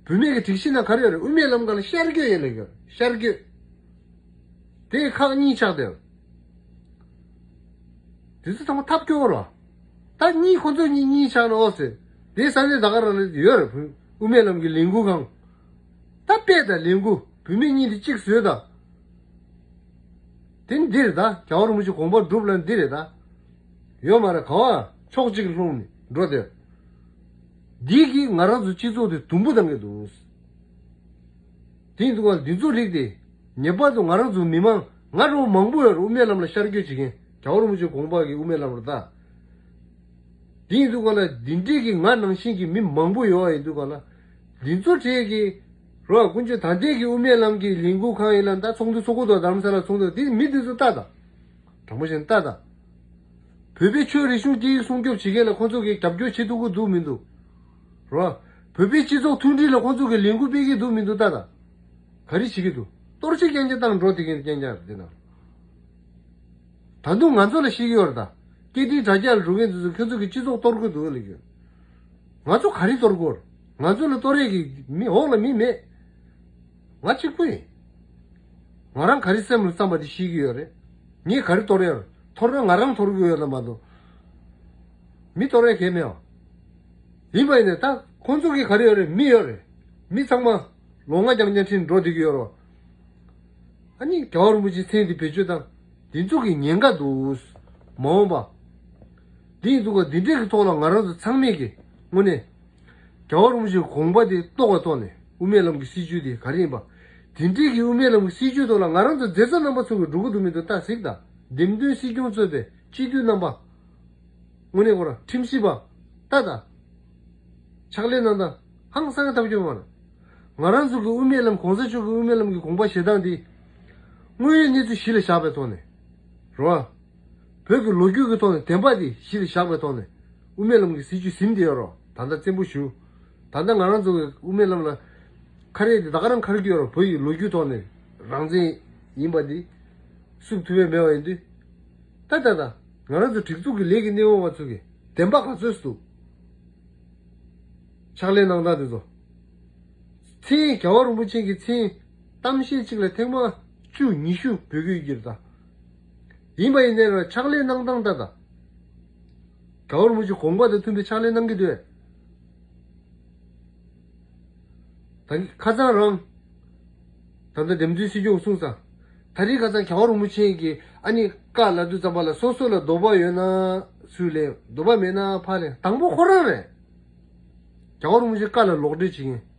བུད་མེད་ཀྱི་སྒྲིག་གཞི་ནང་ག་རེ་ཡོད་རེད། དབུ་མའི་ལམ་ཁ་ལ་ཤར་བསྐྱོད་ཡོད་ལ་ཡོད། ཤར་བསྐྱོད། དེ་ཁག་གཉིས་ཆགས་བསྡད་ཡོད། དེ་ཚོ་ཚང་མ་ཐབས་སྐྱོ་བོ་རེད། ད་གཉིས་ཁོ་ཚོ་གཉིས་གཉིས་ཆགས་ན་ཨོ་ཟེར། དེ་ས་གནས་ད་ག་རང་ལ་ཡོད་རེད། བུ་དབུ་མའི་ལམ་གྱི་ལས་འགུལ་ཁང་། ད་དཔེ་དང་ལས་འགུལ་བུད་མེད་གཉིས་དེ་གཅིག་བཟོས་ད། དེ་འདི་རེད་ད། རྒྱལ་བ་རིན་པོ་ཆེ་དགོངས་པ་སྒྲུབ་ལ་འདི་རེད་ད། ཡོད་མ་རེད། ག་བ་ཕྱོགས་གཅིག་ལྷུང་ནས་འགྲོ་དེ། འདི་གིས་ང་རང་ཚོ་སྤྱི་ཚོགས་དེ་དུམ་བུ་བཏང་གི་འདུག། དེ་ཡིན་དུས་ཀ་འདི་ཚོ་རིགས་དེ་ངེས་པར་དུ་ང་རང་ཚོ་མི་མང་ང་རང་མང་པོ་ཡོད་རེད། དབུ་མའི་ལམ་ལ་ཤར་བསྐྱོད་བྱེད་མཁན་རྒྱལ་བ་རིན་པོ་ཆེའི་དགོངས་པ་གི་དབུ་མའི་ལམ་རེད་ད། དེ་ཡིན་དུས་ཀ་ལ་འདི་འདྲས་ཀྱི་ང་ནང་བཞིན་གྱི་མི་མང་པོ་ཡོད་པ་ཡིན་དུས་ཀ་ལ། འདི་ཚོ་གྲས་ཀྱི་རོ་ཀུན་སྤྱོད་ད་ལྟའི་གི་དབུ་མའི་ལམ་གྱི་ལས་འགུལ་ཁང་ཡིན་ལ་ད་ཚོགས་འདུ་ཚོགས་གི་འདུག། རྡ་རམ་ས་ལ་ཚོགས་འདུ་དེ་མི་འདི་ཚོ་ལྟ་ད། དྲང་པོ་བཤད་ན་ལྟ་ད། བོད་པའི་ཆོས་རིག་གཞུང་སྐད་ཡིག་སྲུང་སྐྱོབ་བྱེད་མཁན་ལ་ཁོང་ཚོ་གིས་རྒྱབ་སྐྱོར་བྱེད་ཐུབ་ཀྱི་འདུག་མི་འདུག། རོ། བོད་པའི་སྤྱི་ཚོགས་མཐུན་སྒྲིལ་ལ་ཁོང་ཚོ་གིས་ལས་འགུལ་སྤེལ་གྱི་འདུག་མི་འདུག་ལྟ་ད། ག་རེ་བྱེད་ཀྱི་འདུག། གཏོར་བཤིག་རྐྱང་རྐྱང་བཏང་འགྲོ་དེ་གིན་རྐྱང་རྐྱང་རེད་དེ་ན། ད་དུང་ང་ཚོ་ལ་བཤད་ཀྱི་ཡོད་རེད་ད། སྐད་འཕྲིན་དྲ་རྒྱ་ལ་འགྲོ་མཁན་ཚོ་ཁྱོད་ཚོ་གི་སྤྱི་ཚོགས་གཏོར་གི་འདུག་ལབ་ཀྱི་ཡོད། ང་ཚོ་ག་རེ་གཏོར་དགོས་རེད། ང་ཚོ་ལ་གཏོར་ཡས་ཀྱི་མི་འོག་ལ་མི་མེད། ང་གཅིག་པུ་ཡིན། ང་རང་ག་རེ་སེམས་ལ་བསམ་པ་དེ་ཤེས་ཀྱི་ཡོད་རེད། ངས་ག་རེ་གཏོར་ཡོད་རེད། གཏོར་ན་ང་རང་གཏོར་གྱི་ཡོད་ན་མ་གཏོགས། མི་གཏོར་ཡས་གལ་མེད་བ། ཡིན་པ་ཡིན་ནས་ད་ཁོང་ཚོ་གིས་ག་རེ་ཡོད་རེད། མི་ཡོད་རེད། མི་ཚང་མ་ལོ་ལྔ་རྐྱང་རྐྱང་ཁྲིད་འགྲོ་བསྡད་ཀྱི་ཡོད་རེད་བ། ཨ་ནི་རྒྱལ་བ་རིན་པོ་ཆེའི་མཚན་དེ་བེད་སྤྱོད་བཏང་། འདི་ཚོ་གི་ཉེན་ཁ་འདུག། མ་འོངས་པ། འདི་ཡིན་འདུག་ག། འདི་འདྲས་ཀྱི་ཐོག་ལ་ང་རང་ཚོ་ཚང་མས་ཀྱི་དངོས་གནས། རྒྱལ་བ་རིན་པོ་ཆེའི་དགོངས་པ་དེ་རྟོགས་པའི་ཐོག་ནས་དབུ་མའི་ལམ་གྱི་སྲིད་བྱུས་དེ་ག་རེ་ཡིན་པ། དེ་འདྲས་ཀྱི་དབུ་མའི་ལམ་གྱི་སྲིད་བྱུས་ཐོག་ལ་ང་རང་ཚོ་མཛད་བར་རྣམ་པ་ཚོ་གི་འགྲོ་གི་འདུག་མི་འདུག་ལྟ་གཟིགས་དང་། འདེམས་ཐོན་སྲིད་སྐྱོང་གཙོས་པའི་སྤྱི་འཐུས་རྣམ་པ། དངོས་གནས་ཁོ་རང་ཁྲིམས་ཞིབ་པ། ལྟ་དང་། ཕྱག་ལས་གནང་སྟངས་ཧང་སང་ཐབས་སྐྱོ་མ་རེད། ང་རང་ཚོ་གི་དབུ་མའི་ལམ་གོང་ས་མཆོག་གི་དབུ་མའི་ལམ་གྱི་དགོངས་པ་བཞེས་སྟངས་འདི། དངོས་ཡོད་གནས་ཚུལ་གཞི་ལ་བཞག་པའི་ཐོག་ནས། རོ། བོད་ཀྱི་ལོ་རྒྱུས་ཀྱི་ཐོག་ནས་བདེན་པ་འདི་གཞི་ལ་བཞག་པའི་ཐོག་ནས། དབུ་མའི་ལམ་གྱི་སྲིད་བྱུས་ཟིན་བསྡད་ཡོད་རོ། ད་ལྟ་བཙན་པོ་ཞུ། ད་ལྟ་ང་རང་ཚོ་གི་དབུ་མའི་ལམ་ལ། ཁ་རས་འདི་ད་ག་རང་ཁར་གྱི་ཡོད་རོ། བོད་ཀྱི་ལོ་རྒྱུས་ཐོག་ནས་རང་བཙན་ཡིན་པ་འདི། བསུབ་ཐུབ་པའི་མེད་པ་ཡིན་དུས། ད་ད་ད། ང་རང་ཚོ་སྒྲིག་འཛུགས་ཀྱི་ལས་ཀྱི་སྣེ་འོག་པ་ཚོ་གི་བདེན་པ་ག་ཚོད་འདུག། ཕྱག་ལས་གནང་སྟངས་དེ་ཚོ། མཚན་རྒྱལ་བ་རིན་པོ་ཆེ་གི་མཚན་གཏམ་བཤད་གཅིག་ལ་ཐེངས་མ་བཅུ་ཉི་ཤུ་འབོད་སྐུལ་གྱིར་ད། ཡིན་པ་ཡིན་ནའི་ར་ཕྱག་ལས་གནང་སྟངས་ད་ད། རྒྱལ་བ་རིན་པོ་ཆེ་དགོངས་པ་དང་མཐུན་པའི་ཕྱག་ལས་གནང་གི་འདུག། ད་ཁ་སང་རང་། ད་ལྟ་འདེམས་ཐོན་སྲིད་སྐྱོང་གསུངས་ས། ད་རེས་ཁ་སང་རྒྱལ་བ་རིན་པོ་ཆེ་གིས་ཨ་ནི་བཀའ་ལ་དུས་ཙམ་པ་ལ་སོ་སོ་ལ་དོགས་པ་ཡོད་ན་སུས་ལེན། དོགས་པ་མེད་ན་ཕར་ལེན། དང་པོ་ཁོ་རང་རེད། རྒྱལ་བ་རིན་པོ་ཆེ་བཀའ་ལ་ལོག་འགྲེལ་བྱེད་མཁན།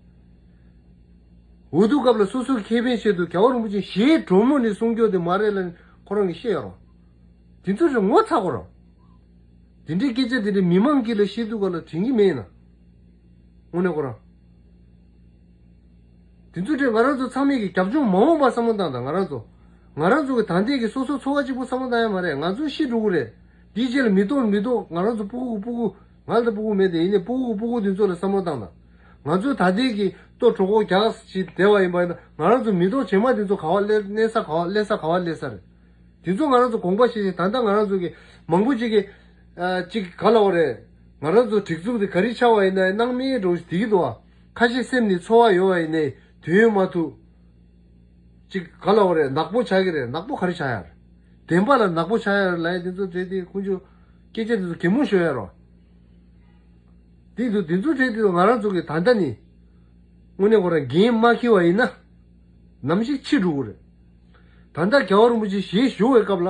འོས་བསྡུ་སྐབས་ལ་སོ་སོའི་ཁེ་ཕན་ཆེད་དུ་རྒྱལ་བ་རིན་པོ་ཆེ་ཞེ་གྲོས་མོལ་ནས་གསུང་རྒྱུ་དེ་མ་རེད་ལ་ཁོ་རང་གིས་བཤད་ཡོད་རོ། དེ་ཚོ་རེ་ངོ་ཚ་གོ་རོ། དེ་འདྲའི་སྐད་ཆ་དེ་འདྲའི་མི་མང་དཀྱིལ་ལ་བཤད་དུས་ག་ལ་དྲན་གྱི་མེད་ན། དངོས་གནས་ཁོ་རང་། དེ་ཚོ་དེ་ང་རང་ཚོ་ཚང་མས་ཀྱི་རྒྱབ་ལྗོངས་མ་འོངས་པ་བསམ་བློ་བཏང་དང་། ང་རང་ཚོ། ང་རང་ཚོ་གི་ད་ལྟའི་གི་སོ་སོ་འཚོ་བ་གཅིག་པུ་བསམ་བློ་བཏང་ཡ་མ་རེད། ང་ཚོ་ཤི་འགྲོ་གི་རེད། དེའི་རྗེས་ལ་མི་ཐོག་མི་ཐོག་ང་རང་ཚོ་སྤུ་གུ་གི་སྤུ་གུ། ང་ལ་ད་སྤུ་གུ་མེད་དེ་ཡིན་ནའི་སྤུ་གུ་གི་སྤུ་གུ་དེ་ཚོ་ལ་བསམ་བློ་བཏང་དང་། ང་ཚོ་ད་ལྟའི་གི་ལྟོ་གྲོད་ཁོག་རྒྱགས་ཤིག་བསྡད་པ་ཡིན་པ་ཡིན་ན་ང་རང་ཚོ་མི་ཐོག་རྗེས་མ་དེ་ཚོ་ག་བ་སླེབས། གནས་ས་ག་བ་སླེབས། ས་ག་བ་སླེབས་ས་རེད། དེ་ཚོ་ང་རང་ཚོ་དགོངས་པ་བཞེས་ཤིང་། ད་ལྟ་ང་རང་ཚོ་གི་མང་པོ་ཅིག་གིས། ཨ། ཅིག་ག་ལབ་དགོས་རེད། ང་རང་ཚོ་སྒྲིག་འཛུགས་དེ་ག་རེ་ཆགས་པ་ཡིན་ན་སྣང་མེད་འགྲོ་ཞིག་བསྡད་ཀྱི་འདུག་བ། ཁ་ཤས་སེམས་ནས་ཚོར་བ་ཡོད་པ་ཡིན་ནའི་དོན་ཡོད་མ་ཐུབ། ཅིག་ག་ལབ་དགོས་རེད། ནག་པོ་ཆགས་ཀྱི་རེད། ནག་པོ་ག་རེ་ཆགས་ཡ་རེད། བདེན་པ་ལ་ནག་པོ་ཆགས་ཡ་རེད་ལབ་ཡ་དེ་ཚོ་བྱས་ཏེ་ཁོང་ཚོ་སྐད་ཆ་དེ་ཚོ་གད་མོ་ཤོར་ཡ་རོ། དེ་དུས་དེ་ཚོ་བྱས་ཏེ་ང་རང་ཚོ་གི་ད་ལྟ་ནི་དངོས་གནས་ཁོ་རང་འགན་མ་འཁྱེར་བ་ཡིན་ན་ནམ་ཞིག་འཁྱེར་འགྲོ་གི་རེད། ད་ལྟ་རྒྱལ་བ་རིན་པོ་ཆེ་ཞལ་བཞུགས་པའི་སྐབས་ལ།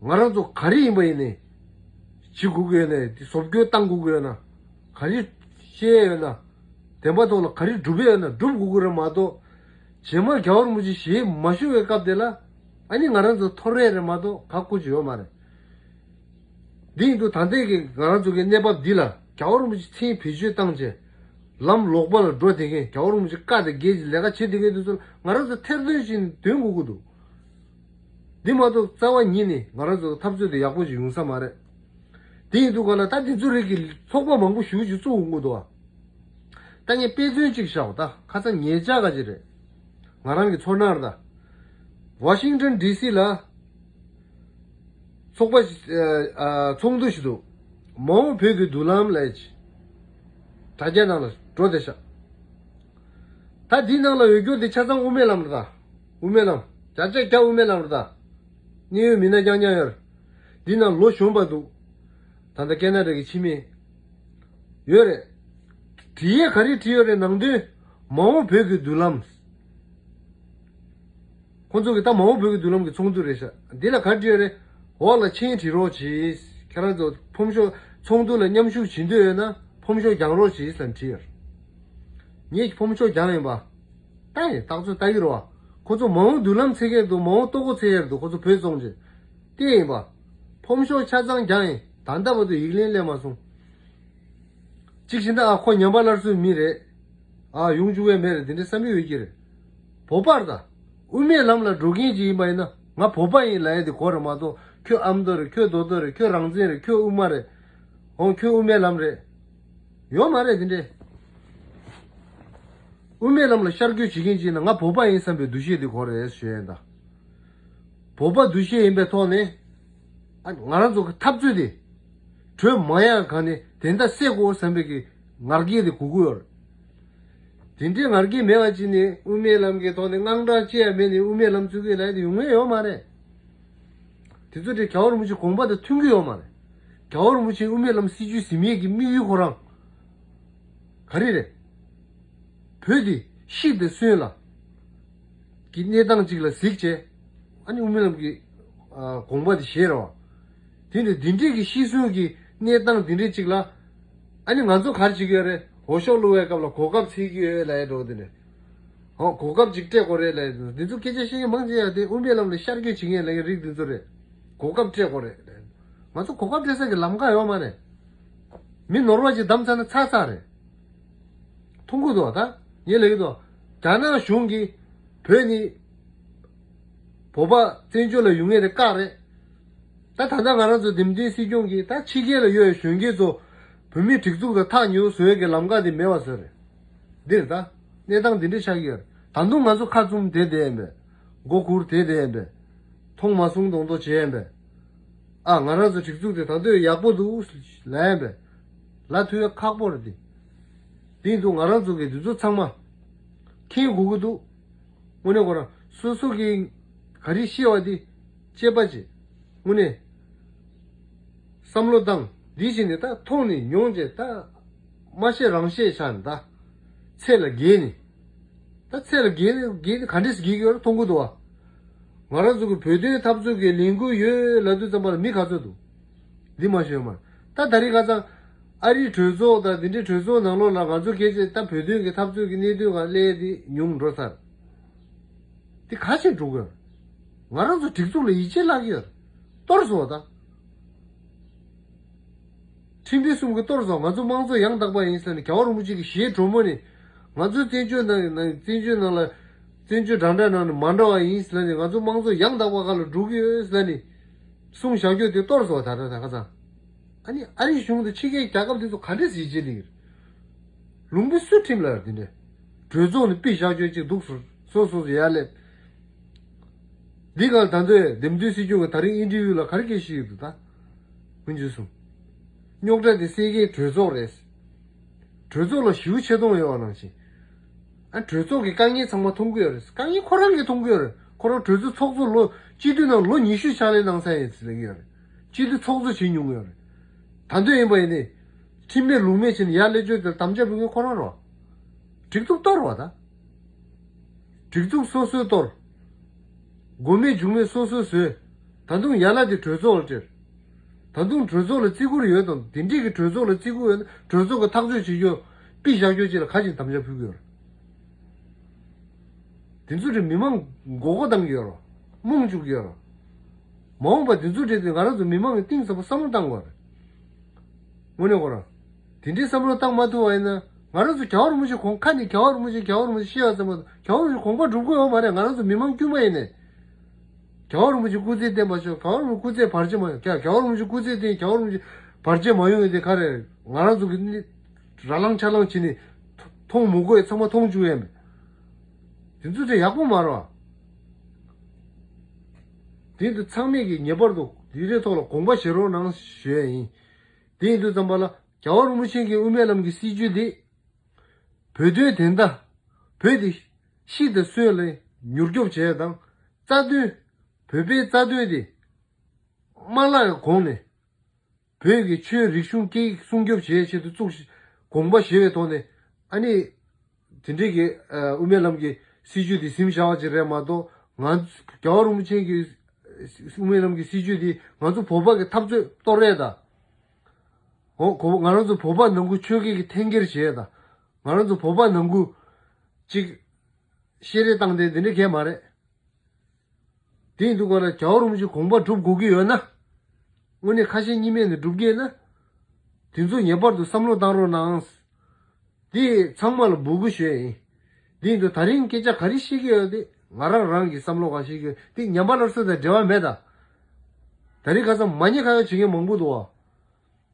ང་རང་ཚོ་ག་རེ་ཡིན་པ་ཡིན་ནའི། བྱེད་དགོས་ཀྱི་ཡོད་ནའི། དེ་བཟོ་བཅོས་བཏང་དགོས་ཀྱི་ཡོད་ན། ག་རེ་བཤད་ཡོད་ན། བདེན་པ་ཐོག་ལ་ག་རེ་སྒྲུབ་ཡ་ཡོད་ན་སྒྲུབ་དགོས་ཀྱི་རེད་མ་གཏོགས། རྗེས་མ་རྒྱལ་བ་རིན་པོ་ཆེ་ཞལ་མ་བཞུགས་པའི་སྐབས་དེ་ལ། ཨ་ནི་ང་རང་ཚོ་འཐོར་ཡ་རེད་མ་གཏོགས་ཁག་ཁུར་ཅིག་ཡོད་མ་རེད། འདི་ཡིན་དུས་ད་ལྟའི་གི་ང་རང་ཚོ་གི་གནས་བབ་འདི་ལ་རྒྱལ་བ་རིན་པོ་ཆེ་མཚན་བེད་སྤྱོད་བཏང་བྱས། ལམ་ལོག་པ་ལ་འགྲོ་བསྡད་མཁན། རྒྱལ་བ་རིན་པོ་ཆེ་བཀའ་དང་འགལ་གྱི་ལས་ཀ་བྱེད་བསྡད་མཁན་དེ་ཚོ་ལ་ང་རང་ཚོ་ཐེར་འདོན་བྱས་ནས་འདོན་དགོས་ཀྱི་འདུག། འདི་མ་གཏོགས་རྩ་བ་ཉིད་ནས་ང་རང་ཚོ་འཐབ་རྩོད་དེ་ཡག་པོ་ཞིག་ཡོང་ས་མ་རེད། དེ་ཡིན་དུས་ག་ལ་ད་འདི་ཚོ་རིགས་ཀྱི་ཚོགས་པ་མང་པོ་ཞེ་པོ་ཅིག་བཙུགས་ཡོང་གི་འདུག་ཨ། ད་ངས་དཔེ་མཚོན་གཅིག་བཞག་པ། ད་ཁ་སང་ཉེ་ཆར་ག་ཅིག་རེད། ང་རང་གི་ཚོར་སྣང་རེད་ད། ཝ་ཤིང་ཊོན་ཌི་སི་ལ་ཚོགས་པ་ཞིག་ཨ་ཨ་ཚོགས་འདུ་ཞིག་འདུག། མ་འོངས་བོད་ཀྱི་མདུན་ལམ་ལབ་ཅིག་དྲ་རྒྱ་ནང་ལ་འགྲོ་བསྡད་ཤག། ད་འདི་ནང་ལ་ཡོད་རྒྱུ་དེ་ཆ་ཚང་དབུ་མའི་ལམ་རེད་ད། དབུ་མའི་ལམ། བརྒྱ་ཆ་བརྒྱ་དབུ་མའི་ལམ་རེད་ད། གནད་ཡོད་མི་སྣ་རྐྱང་རྐྱང་ཡོད་རེད། འདི་ནང་ལོ་གཞོན་པ་འདུག། ད་ལྟ་ཁེ་ན་ཌ་གི་ཕྱི་མི་ཡོད་རེད། བྲིས་ཡས་ག་རེ་བྲིས་ཡོད་རེད། ནང་དོན་མ་འོངས་བོད་ཀྱི་མདུན་ལམ། ཁོང་ཚོ་གི་ད་མ་འོངས་བོད་ཀྱི་མདུན་ལམ་གྱི་ཚོགས་འདུ་རེད་ཤག། འདི་ལ་ག་རེ་བྲིས་ཡོད་རེད། འོག་ལ་མཆན་བྲིས་རོགས་གྱིས། ཁྱེད་རང་ཚོ་ཕོམ་ཤོག་ཚོགས་འདུ་ལ་མཉམ་ཞུགས་བྱེད་འདོད་ཡོད་ན་ཕོམ་ཤོག་རྒྱག་རོགས་གྱིས་ལབ་བྲིས་ཡོད་རེད། ངས་ཕོམ་ཤོག་རྒྱག་ཡིན་པ། ད་ཡིན་ཏག་ཚོད་ལྟ་གི་རོགས། ཁོ་ཚོ་མ་འོངས་མདུན་ལམ་འཚོལ་མཁན་འདུག། མ་འོངས་ལྟོ་གོས་འཚོལ་ཡས་འདུག། ཁོ་ཚོ་བོད་བཙོང་བྱེད། དེ་ཡིན་པ། ཕོམ་ཤོག་ཆ་ཚང་རྒྱག་ཡིན། ད་ལྟ་བར་དུ་ཡིག་ལན་སླེབས་མ་སོང་། གཅིག་བྱས་ན་ཨ་ཁོ་ཉམས་པ་སླར་གསོའི་མི་རེད། ཨ་ཡོང་བཅུག་གི་མེད་རེད། དེ་འདྲའི་བསམ་ཡུལ་ཡོད་ཀྱི་རེད། བོད་པར་ད། དབུ་མའི་ལམ་ལ་འགྲོ་མཁན་ཅིག་ཡིན་པ་ཡིན་ན་ང་བོད་པ་ཡིན་ལབ་ཡས་དེ་གོ་རེད་མ་གཏོགས་ཁྱོད་ཨ་མདོ་རེད། ཁྱོད་རྡོ་རྡོ་རེད། ཁྱོད་རང་བཙན་རེད། ཁྱོད་དབུ་མ་རེད། འོང་ཁྱོད་དབུ་མའི་ལམ་རེད། ཡོད་མ་རེད་དེ་འདྲས། དབུ་མའི་ལམ་ལ་ཤར་བསྐྱོད་བྱེད་མཁན་ཅིག་ན་ང་བོད་པ་ཡིན་བསམ་པའི་འདུ་ཤེས་དེ་གོ་རེད་ཞུ་ཡས་ད། བོད་པ་འདུ་ཤེས་ཡིན་པའི་ཐོག་ནས། ཨ་ང་རང་ཚོ་གི་འཐབ་རྩོད་དེ། གྲོས་མ་ཡག་གང་ནས་དེ་འདྲ་སེ་གོ་བསམ་པའི་གི་ང་རྒྱལ་དེ་གོ་གི་ཡོད་རེད། དེ་འདྲའི་ང་རྒྱལ་མེད་པ་ཅིག་ནས་དབུ་མའི་ལམ་གྱི་ཐོག་ནས་དངངས་སྐྲག་ཅི་ཡང་མེད་ནས་དབུ་མའི་ལམ་བཙུགས་གི་ལབ་དེ་ཡོང་ངེས་ཡོད་མ་རེད། དེ་ཚོ་དེ་རྒྱལ་བ་རིན་པོ་ཆེ་དགོངས་པ་དང་མཐུན་གྱི་ཡོད་མ་རེད། རྒྱལ་བ་རིན་པོ་ཆེའི་དབུ་མའི་ལམ་སྲིད་བྱུས་ཟིན་ཡས་ཀྱི་དམིགས་ཡུལ་ཁོ་རང་ག་རེ་རེད། བོད་དེ་ཤི་དང་གསོན་ལ་གི་གནས་སྟངས་གཅིག་ལ་གཟིགས་བྱས། ཨ་ནི་དབུ་མའི་ལམ་གྱི་ཨ་དགོངས་པ་དེ་བཞེས་རེད་བ། དེ་ནི་འདི་འདྲའི་གི་ཤི་གསོན་གྱི་གནས་སྟངས་འདི་འདྲའི་གཅིག་ལ། ཨ་ནི་ང་ཚོ་ག་རེ་བྱེད་ཀྱི་ཡོད་རེད། འོས་ཤོག་བླུག་པའི་སྐབས་ལ་གོ་སྐབས་འཚོལ་གྱི་ཡོད་ལབ་ཡས་འགྲོ་དེ་ནས། ཧོ་གོ་སྐབས་ཅིག་སྤྲད་དགོས་རེད་ལབ་ཡས་འདི་ཚོ་སྐད་ཆ་བཤད་མཁན་མང་ཆེ་ཡ་དེ་དབུ་མའི་ལམ་ལ་ཤར་བསྐྱོད་བྱེད་མཁན་ལབ་མཁན་རིགས་འདི་ཚོ་རེད། གོ་སྐབས་སྤྲད་དགོས་རེད་ལབ། ང་ཚོ་གོ་སྐབས་སྤྲད་ས་གི་ལམ་ཁ་ཡོད་མ་རེད། མི་ནོར་བ་ཅིག་བདམས་ཚར་ན་ཚར་ཚར་རེད། མཐོང་གི་འདུག་ད། ངས་ལབ་ཀྱི་འདུག། རྒྱ་ནག་གཞུང་གིས་བོད་ནི་བོད་པ་བཙན་བྱོལ་ལ་ཡོང་ངེས་རེད་བཀག་རེད། ད་ད་ལྟ་ང་རང་ཚོ་འདེམས་ཐོན་སྲིད་སྐྱོང་གིས་ད་ཕྱི་རྒྱལ་ལ་ཡོད་པའི་གཞོན་སྐྱེས་ཚོ་བོད་མིའི་སྒྲིག་འཛུགས་དང་ཐག་ཉེ་པོ་བཟོ་ཡས་ཀྱི་ལམ་ཁ་དེ་མེད་པ་བཟོས་རེད། འདིར་ད་གནས་སྟངས་འདི་འདྲ་ཆགས་ཀྱི་ཡོད་རེད། ད་དུང་ང་ཚོ་ཁ་བཙུམ་བསྡད་བསྡད་ཡིན་པས། མགོ་སྒུར་བསྡད་བསྡད་ཡིན་པས། མཐོང་མ་སོང་མདོག་མདོག་བྱས་ཡིན་པས། ཨ་ང་རང་ཚོ་སྒྲིག་འཛུགས་དེ་ད་དུང་ཡག་པོ་འདུག་ལབ་ཡིན་པས། ལབ་ཐུབ་ཡ་ཁག་པོ་རེད་དེ། དེ་ཡིན་དུས་ང་རང་ཚོ་གི་འདི་ཚོ་ཚང་མ་མཁྱེན་དགོས་ཀྱི་འདུག། དངོས་གནས་ཁོ་རང་སོ་སོ་གི་ག་རེ་ཤེས་པ་དེ་དཔྱད་པ་བྱེད། དངོས་གནས་བསམ་བློ་བཏང་། འདི་བྱས་ནས་ད་མཐོང་ནས་མྱོང་བྱས། ད་མ་ཤེས་རང་ཤེས་ཆགས་ནས་ད་ཚད་ལ་བརྒལ་ནས། ད་ཚད་ལ་བརྒལ་ནས་བརྒལ་ནས་ག་འདྲས་སེ་བརྒལ་གྱི་ཡོད་རེད་མཐོང་གི་འདུག་བ། ང་རང་ཚོ་གི་བོད་དོན་འཐབ་རྩོད་ཀྱི་ལས་འགུལ་ཡོད་ལབ་དུས་ཙམ་པ་ལ་མི་ག་ཚོད་འདུག། འདི་མ་ཤེས་མ། ད་ད་རེས་ཁ་སང་ཨ་རིའི་གྲོས་ཚོགས་དང་འདི་འདྲའི་གྲོས་ཚོགས་ནང་ལོགས་ལ་ང་ཚོ་སྐད་ཆ་ད་བོད་དོན་གྱི་འཐབ་རྩོད་ཀྱི་གནད་དོན་སྒང་སླེབས་དེ་ཉུང་འགྲོ་ཚར། དེ་ག་ཕྱིར་འགྲོ་གི་ཡོད་རེད། ང་རང་ཚོ་སྒྲིག་འཛུགས་ལ་ཡིད་ཆེས་བརླག་གི་ཡོད་རེད། གཏོར་སོང་བ་ད། ཁྲིམས་དཔོན་གསུམ་གྱིས་གཏོར་སོང་། ང་ཚོ་དམངས་གཙོ་ཡང་དག་པ་ཡིན་ཟེར་ནས་རྒྱལ་བ་རིན་པོ་ཆེ་གི་ཞལ་དྲོན་མོ་ནས། ང་ཚོ་བཙན་བྱོལ་ནང་ནང་བཙན་བྱོལ་ནང་ལ་བཙན་བྱོལ་འདྲ་འདྲ་ནང་ནས་མ་འདྲ་བ་ཡིན་ཟེར་ནས། ང་ཚོ་དམངས་གཙོ་ཡང་དག་པ་སྒང་ལ་འགྲོ་གི་ཡོད་ཟེར་ནས་གསུངས་བཞག་རྒྱུ་དེ་གཏོར་སོང་བ་ད་ལྟ་ད་ཁ་སང་། ཨ་ནི་ཨ་རིའི་གཞུང་དང་ཕྱི་རྒྱལ་རྒྱལ་ཁབ་དེ་ཚོ་ག་འདྲས་སེ་ཡིད་ཆེས་ལེགས། ལུང་པ་སུ་ཁྲིམས་ལ་ཡོད་དེ་འདྲས། གྲོས་ཚོགས་ནས་ཕུད་བཞག་རྒྱུ་ཅིག་འདུག་ཟེར། སོ་སོ་སོ་ཡར་སླེབས། འདི་ག་ལ་ད་ཚོད་འདེམས་ཐོན་སྲིད་སྐྱོང་གི་ད་རིང་ཨིན་ཊར་བིའུ་ལ་ག་རེ་སྐད་བཤད་ཀྱི་འདུག་ད། སྔོན་ཆད་སོང་། རྙོག་དྲ་དེ་སེལ་མཁན་གྲོས་ཚོགས་རེད། གྲོས་ཚོགས་ལ་ཞེ་པོ་ཆེ་མཐོང་ཡོད་པ་ནང་བཞིན། ཨ་གྲོས་ཚོགས་ཀྱི་དཀའ་ངལ་ཚང་མ་མཐོང་གི་ཡོད་རེད། དཀའ་ངལ་ཁོ་རང་གིས་མཐོང་གི་ཡོད་རེད། ཁོ་རང་གྲོས་ཚོགས་ཚོགས་གཙོ་ལོ་སྤྱི་འཐུས་ནང་ལོ་ཉི་ཤུ་ཕྱག་ལས་གནང་ས་ཡིན་ཟེར་གྱི་ཡོད་རེད། སྤྱི་འཐུས་ཚོགས་གཙོ་བྱེད་མྱོང་གི་ཡོད་རེད། ད་དུང་ཡིན་པ་ཡིན་ནའི། ཁྲིམས་མེད་ལུགས་མེད་བྱས་ནས་ཡར་སླེབས་ཕྱོགས་དེར་དམ་བཅའ་ཕུལ་མཁན་ཁོ་རང་རེད་བ། སྒྲིག་འཛུགས་གཏོར་བ་ད། སྒྲིག་འཛུགས་སོ་སོས་གཏོར། མགོ་མེད་མཇུག་མེད་སོ་སོས་བཟོས། ད་དུང་ཡར་ལ་དེ་གྲོས་ཚོགས་ལ་སྤྲད། ད་དུང་གྲོས་ཚོགས་ལ་བརྩི་བཀུར་ཡོད་དམ། དེ་འདྲས་ཀྱི་གྲོས་ཚོགས་ལ་བརྩི་བཀུར་ཡོད་ན་གྲོས་ཚོགས་ཀྱི་ཐག་གཅོད་བྱེད་རྒྱུ་ཕུད་བཞག་རྒྱུ་ཅིག་ལ་ག་ཅིག་དམ་བཅའ་ཕུལ་གྱི་ཡོད་རེད། དེ་ཚོ་རེད་མི་མང་མགོ་སྐོར་བཏང་གི་ཡོད་རེད། རྨོངས་བཅུག་གི་ཡོད་རེད། མ་འོངས་པ་དེ་ཚོ་རེད་དེ་ང་རང་ཚོ་མི་མང་གིས་གཏིང་ཟབ་པོ་བསམ་བློ་བཏང་དགོས་རེད། དངོས་གནས་ཁོ་རང་། དེ་འདྲའི་བསམ་བློ་བཏང་མ་ཐུབ་པ་ཡིན་ན། ང་རང་ཚོ་རྒྱལ་བ་རིན་པོ་ཆེ་དགོངས་ཁ་ནས་རྒྱལ་བ་རིན་པོ་ཆེ་རྒྱལ་བ་རིན་པོ་ཆེ་ཤི་ཡག་ཙམ་མ་གཏོགས་རྒྱལ་བ་རིན་པོ་ཆེ་དགོངས་པ་སྒྲུབ་ཀྱི་ཡོད་མ་རེད། ང་རང་ཚོ་མི་མང་དཀྱུས་མ་ཡིན་ནས། རྒྱལ་བ་རིན་པོ་ཆེ་སྐུ་ཚེ་བརྟན་པར་ཤོག་རྒྱལ་བ་རིན་པོ་ཆེ་སྐུ་ཚེ་བར་ཆད་མ་ཡོང་། རྒྱལ་རྒྱལ་བ་རིན་པོ་ཆེ་སྐུ་ཚེ་བརྟན། རྒྱལ་བ་རིན་པོ་ཆེ་བར་ཆད་མ་ཡོང་ཡོད་དེ་ག་རེ་ང་རང་ཚོ་གི་ནི་ར་ལང་ཆ་ལང་བྱས་ནས་མཐོང་མི་དགོས། ཚང་མ་མཐོང་བཅུག་ཡ་མེད། དེ་ཚོ་དེ་ཡག་པོ་མ་རེད་བ། དེ་འདི་ཚང་མས་ཀྱི་ངེས་པར་དུ་དེ་རེ་ཐོག་ལ་དགོངས་པ་བཞེས་རོགས་གནང་ཞུ་ཡ་ཡིན། དེ་ཡིན་དུས་ཙམ་པ་ལ་རྒྱལ་བ་རིན་པོ་ཆེ་གི་དབུ་མའི་ལམ་གྱི་སྲིད་བྱུས་དེ། བོད་དོན་བདེན་མཐའ། བོད་དེ་ཤི་དང་གསོན་ལ་མྱུར་སྐྱོབ་བྱས་དང་། རྩ་དོན། བོད་པའི་རྩ་དོན་དེ་མ་བརླག་གི་གོང་ནས། བོད་ཀྱི་ཆོས་རིག་གཞུང་སྐད་ཡིག་སྲུང་སྐྱོབ་བྱེད་ཆེད་དུ་བཙུགས་ཤིང་དགོངས་པ་བཞེས་པའི་ཐོག་ནས། ཨ་ནི། དེ་འདྲའི་གི་ཨ་དབུ་མའི་ལམ་གྱི་སྲིད་བྱུས་དེ་ཟིན་བཞག་པ་ཅིག་རེད་མ་གཏོགས། ང་རྒྱལ་བ་རིན་པོ་ཆེ་གི་དབུ་མའི་ལམ་གྱི་སྲིད་བྱུས་དེ་ང་ཚོ་བོད་པ་གི་འཐབ་རྩོད་གཏོར་ཡས་དང་། འོ་ཁོ་ང་རང་ཚོ་བོད་པ་ནང་ཁུལ་ཆོས་བརྒྱུད་ཀྱི་འཐེན་འཁྱེར་བྱེད་ཡས་དང་། ང་རང་ཚོ་བོད་པ་ནང་ཁུལ་ཅིག་བཤད་རེས་བཏང་སྟེ་འདི་འདྲ་གས་མ་རེད། དེ་ཡིན་དུས་ག་ལ་རྒྱལ་བ་རིན་པོ་ཆེ་དགོངས་པ་སྒྲུབ་དགོས་ཀྱི་ཡོད་ན། དངོས་གནས་ཁ་ཞེ་གཉིས་མེད་ནས་སྒྲུབ་ཀྱི་ཡོད་ན། དེ་ཚོ་ངེས་པར་དུ་བསམ་བློ་བཏང་རོགས་གནང་། དེ་ཚང་མ་ལ་འབོད་སྐུལ་ཞུ་ཡ་ཡིན། དེ་ཡིན་དུས་ད་རིང་སྐད་ཆ་ག་རེ་བཤད་ཀྱི་ཡོད་དེ་ང་རང་རང་གི་བསམ་བློ་ག་བཤད་ཀྱི་ཡོད་དེ་ཉམས་པ་སླར་གསོ་དང་འབྲེལ་བ་མེད་ད། ད་རིང་ཁ་སང་མ་ཉེས་ཁ་གཡོག་བྱེད་མཁན་མང་པོ་འདུག་བ།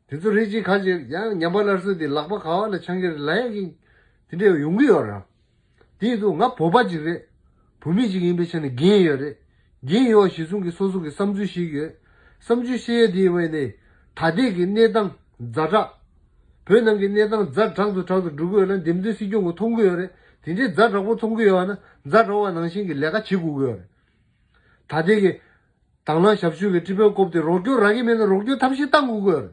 དེ་ཚོ་རེད་ཅིག་ག་ཅིག་ཡང་ཉམས་པ་སླར་གསོ་དེ་ལག་པ་ག་བ་ལ་འཆང་གི་རེད་ལབ་ཡ་གི་དེ་འདྲ་ཡོང་གི་ཡོད་ར། དེ་ཡིན་དུས་ང་བོད་པ་ཅིག་རེད། བོད་མི་ཅིག་ཡིན་པའི་ཆ་ནས་འགན་ཡོད་རེད། འགན་ཡོད་པ་གཞི་བཟུང་གི་སོ་སོ་གི་བསམ་ཚུལ་བཤད་ཀྱི་ཡོད། བསམ་ཚུལ་བཤད་ཡ་དེ་ཡིན་པ་ནས་ད་ལྟའི་གི་གནས་སྟངས་ཛ་དྲག་བོད་ནང་གི་གནས་སྟངས་ཛ་དྲག་ཏུ་དྲག་ཏུ་འགྲོ་གི་ཡོད་ན་འདེམས་ཐོན་སྲིད་སྐྱོང་གིས་མཐོང་གི་ཡོད་རེད། དེ་འདྲའི་ཛ་དྲག་པོ་མཐོང་གི་ཡོད་པ་ན་ཛ་དྲག་པ་ནང་བཞིན་གྱི་ལས་ཀ་བྱེད་དགོས་ཀྱི་ཡོད་རེད། ད་ལྟའི་གི་དང་བླངས་ཞབས་ཞུ་གི་ཁྲི་པའི་སྐོབ་དེ་རོགས་སྐྱོར་རག་གི་མེད་ན་རོགས་སྐྱོར་ཐབས་ཤེས་བཏང་དགོས་ཀྱི་ཡོད་རེད།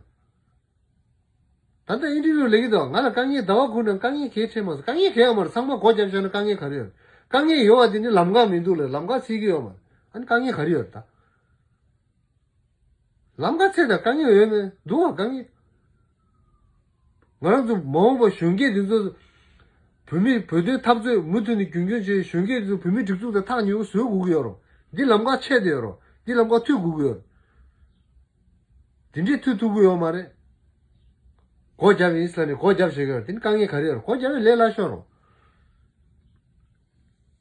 ད་ལྟ་ཨིན་ཊར་བིའུ་ལས་ཀྱི་འདུག་ང་ལ་དཀའ་ངལ་ཟླ་བ་དགུ་ནང་དཀའ་ངལ་གང་ཡང་འཕྲད་མ་སོང་། དཀའ་ངལ་གང་ཡང་མ་རེད། ཚང་མ་སྒོ་བརྒྱབ་བཞག་ན་དཀའ་ངལ་ག་རེ་ཡོད། དཀའ་ངལ་ཡོད་པ་དེ་ནི་ལམ་ཁ་མི་འདུག་ལ་ལམ་ཁ་འཚོལ་གྱི་ཡོད་མ་རེད། ཨ་ནི་དཀའ་ངལ་ག་རེ་ཡོད་རེད་ད། ལམ་ཁ་འཚོལ་དང་དཀའ་ངལ་ཡོད་མེད་འདུག་བ་དཀའ་ངལ། ང་རང་ཚོ་མ་འོངས་པ་གཞོན་སྐྱེས་འདི་ཚོ་བོད་མི་བོད་དོན་འཐབ་རྩོད་མུ་མཐུད་ནས་རྒྱུན་འཁྱོངས་བྱས། གཞོན་སྐྱེས་འདི་ཚོ་བོད་མིའི་སྒྲིག་འཛུགས་དང་ཐག་ཉེ་བོ་བཟོ་དགོས་ཀྱི་ཡོད་རེད། འདི་ལམ་ཁ་ཆད་བསྡད་ཡོད་རེད། འདི་ལམ་ཁ་མཐུད་དགོས་ཀྱི་ཡོད་རེད། དེ་འདྲས་མཐུད་ཐུབ་ཀྱི་ཡོད་མ་རེད། སྒོ་བརྒྱབ་ཡིན་ཟེར་ནས་སྒོ་བརྒྱབ་བཞག་གི་ཡོད་རེད། དེ་ནི་དཀའ་ངལ་ག་རེ་ཡོད་རེད། སྒོ་བརྒྱབ་ཡིན་ལས་སླ་ཤོས་རེད།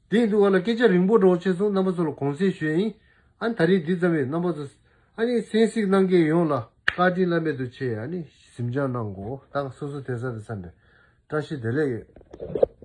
དེ་ཡིན་དུས་ག་ལ་སྐད་ཆ་རིང་པོ་འགྲོ་ཆེ་སོང་། རྣམ་པ་ཚོ་ལ་དགོངས་སེལ་ཞུ་ཡ་ཡིན། ཨ་ནི་ད་རེས་འདི་ཙམ་ཡིན། རྣམ་པ་ཚོ་ཨ་ནི་གསན་གཟིགས་གནང་མཁན་ཡོངས་ལ་བཀའ་དྲིན་བླ་མེད་དུ་ཆེ། ཨ་ནི་གཟིམ་འཇག་གནང་དགོས། ད་སོ་སོ་དེ་ས་དེ་ས་ནས་བཀྲ་ཤིས་བདེ་ལེགས་ཡོད།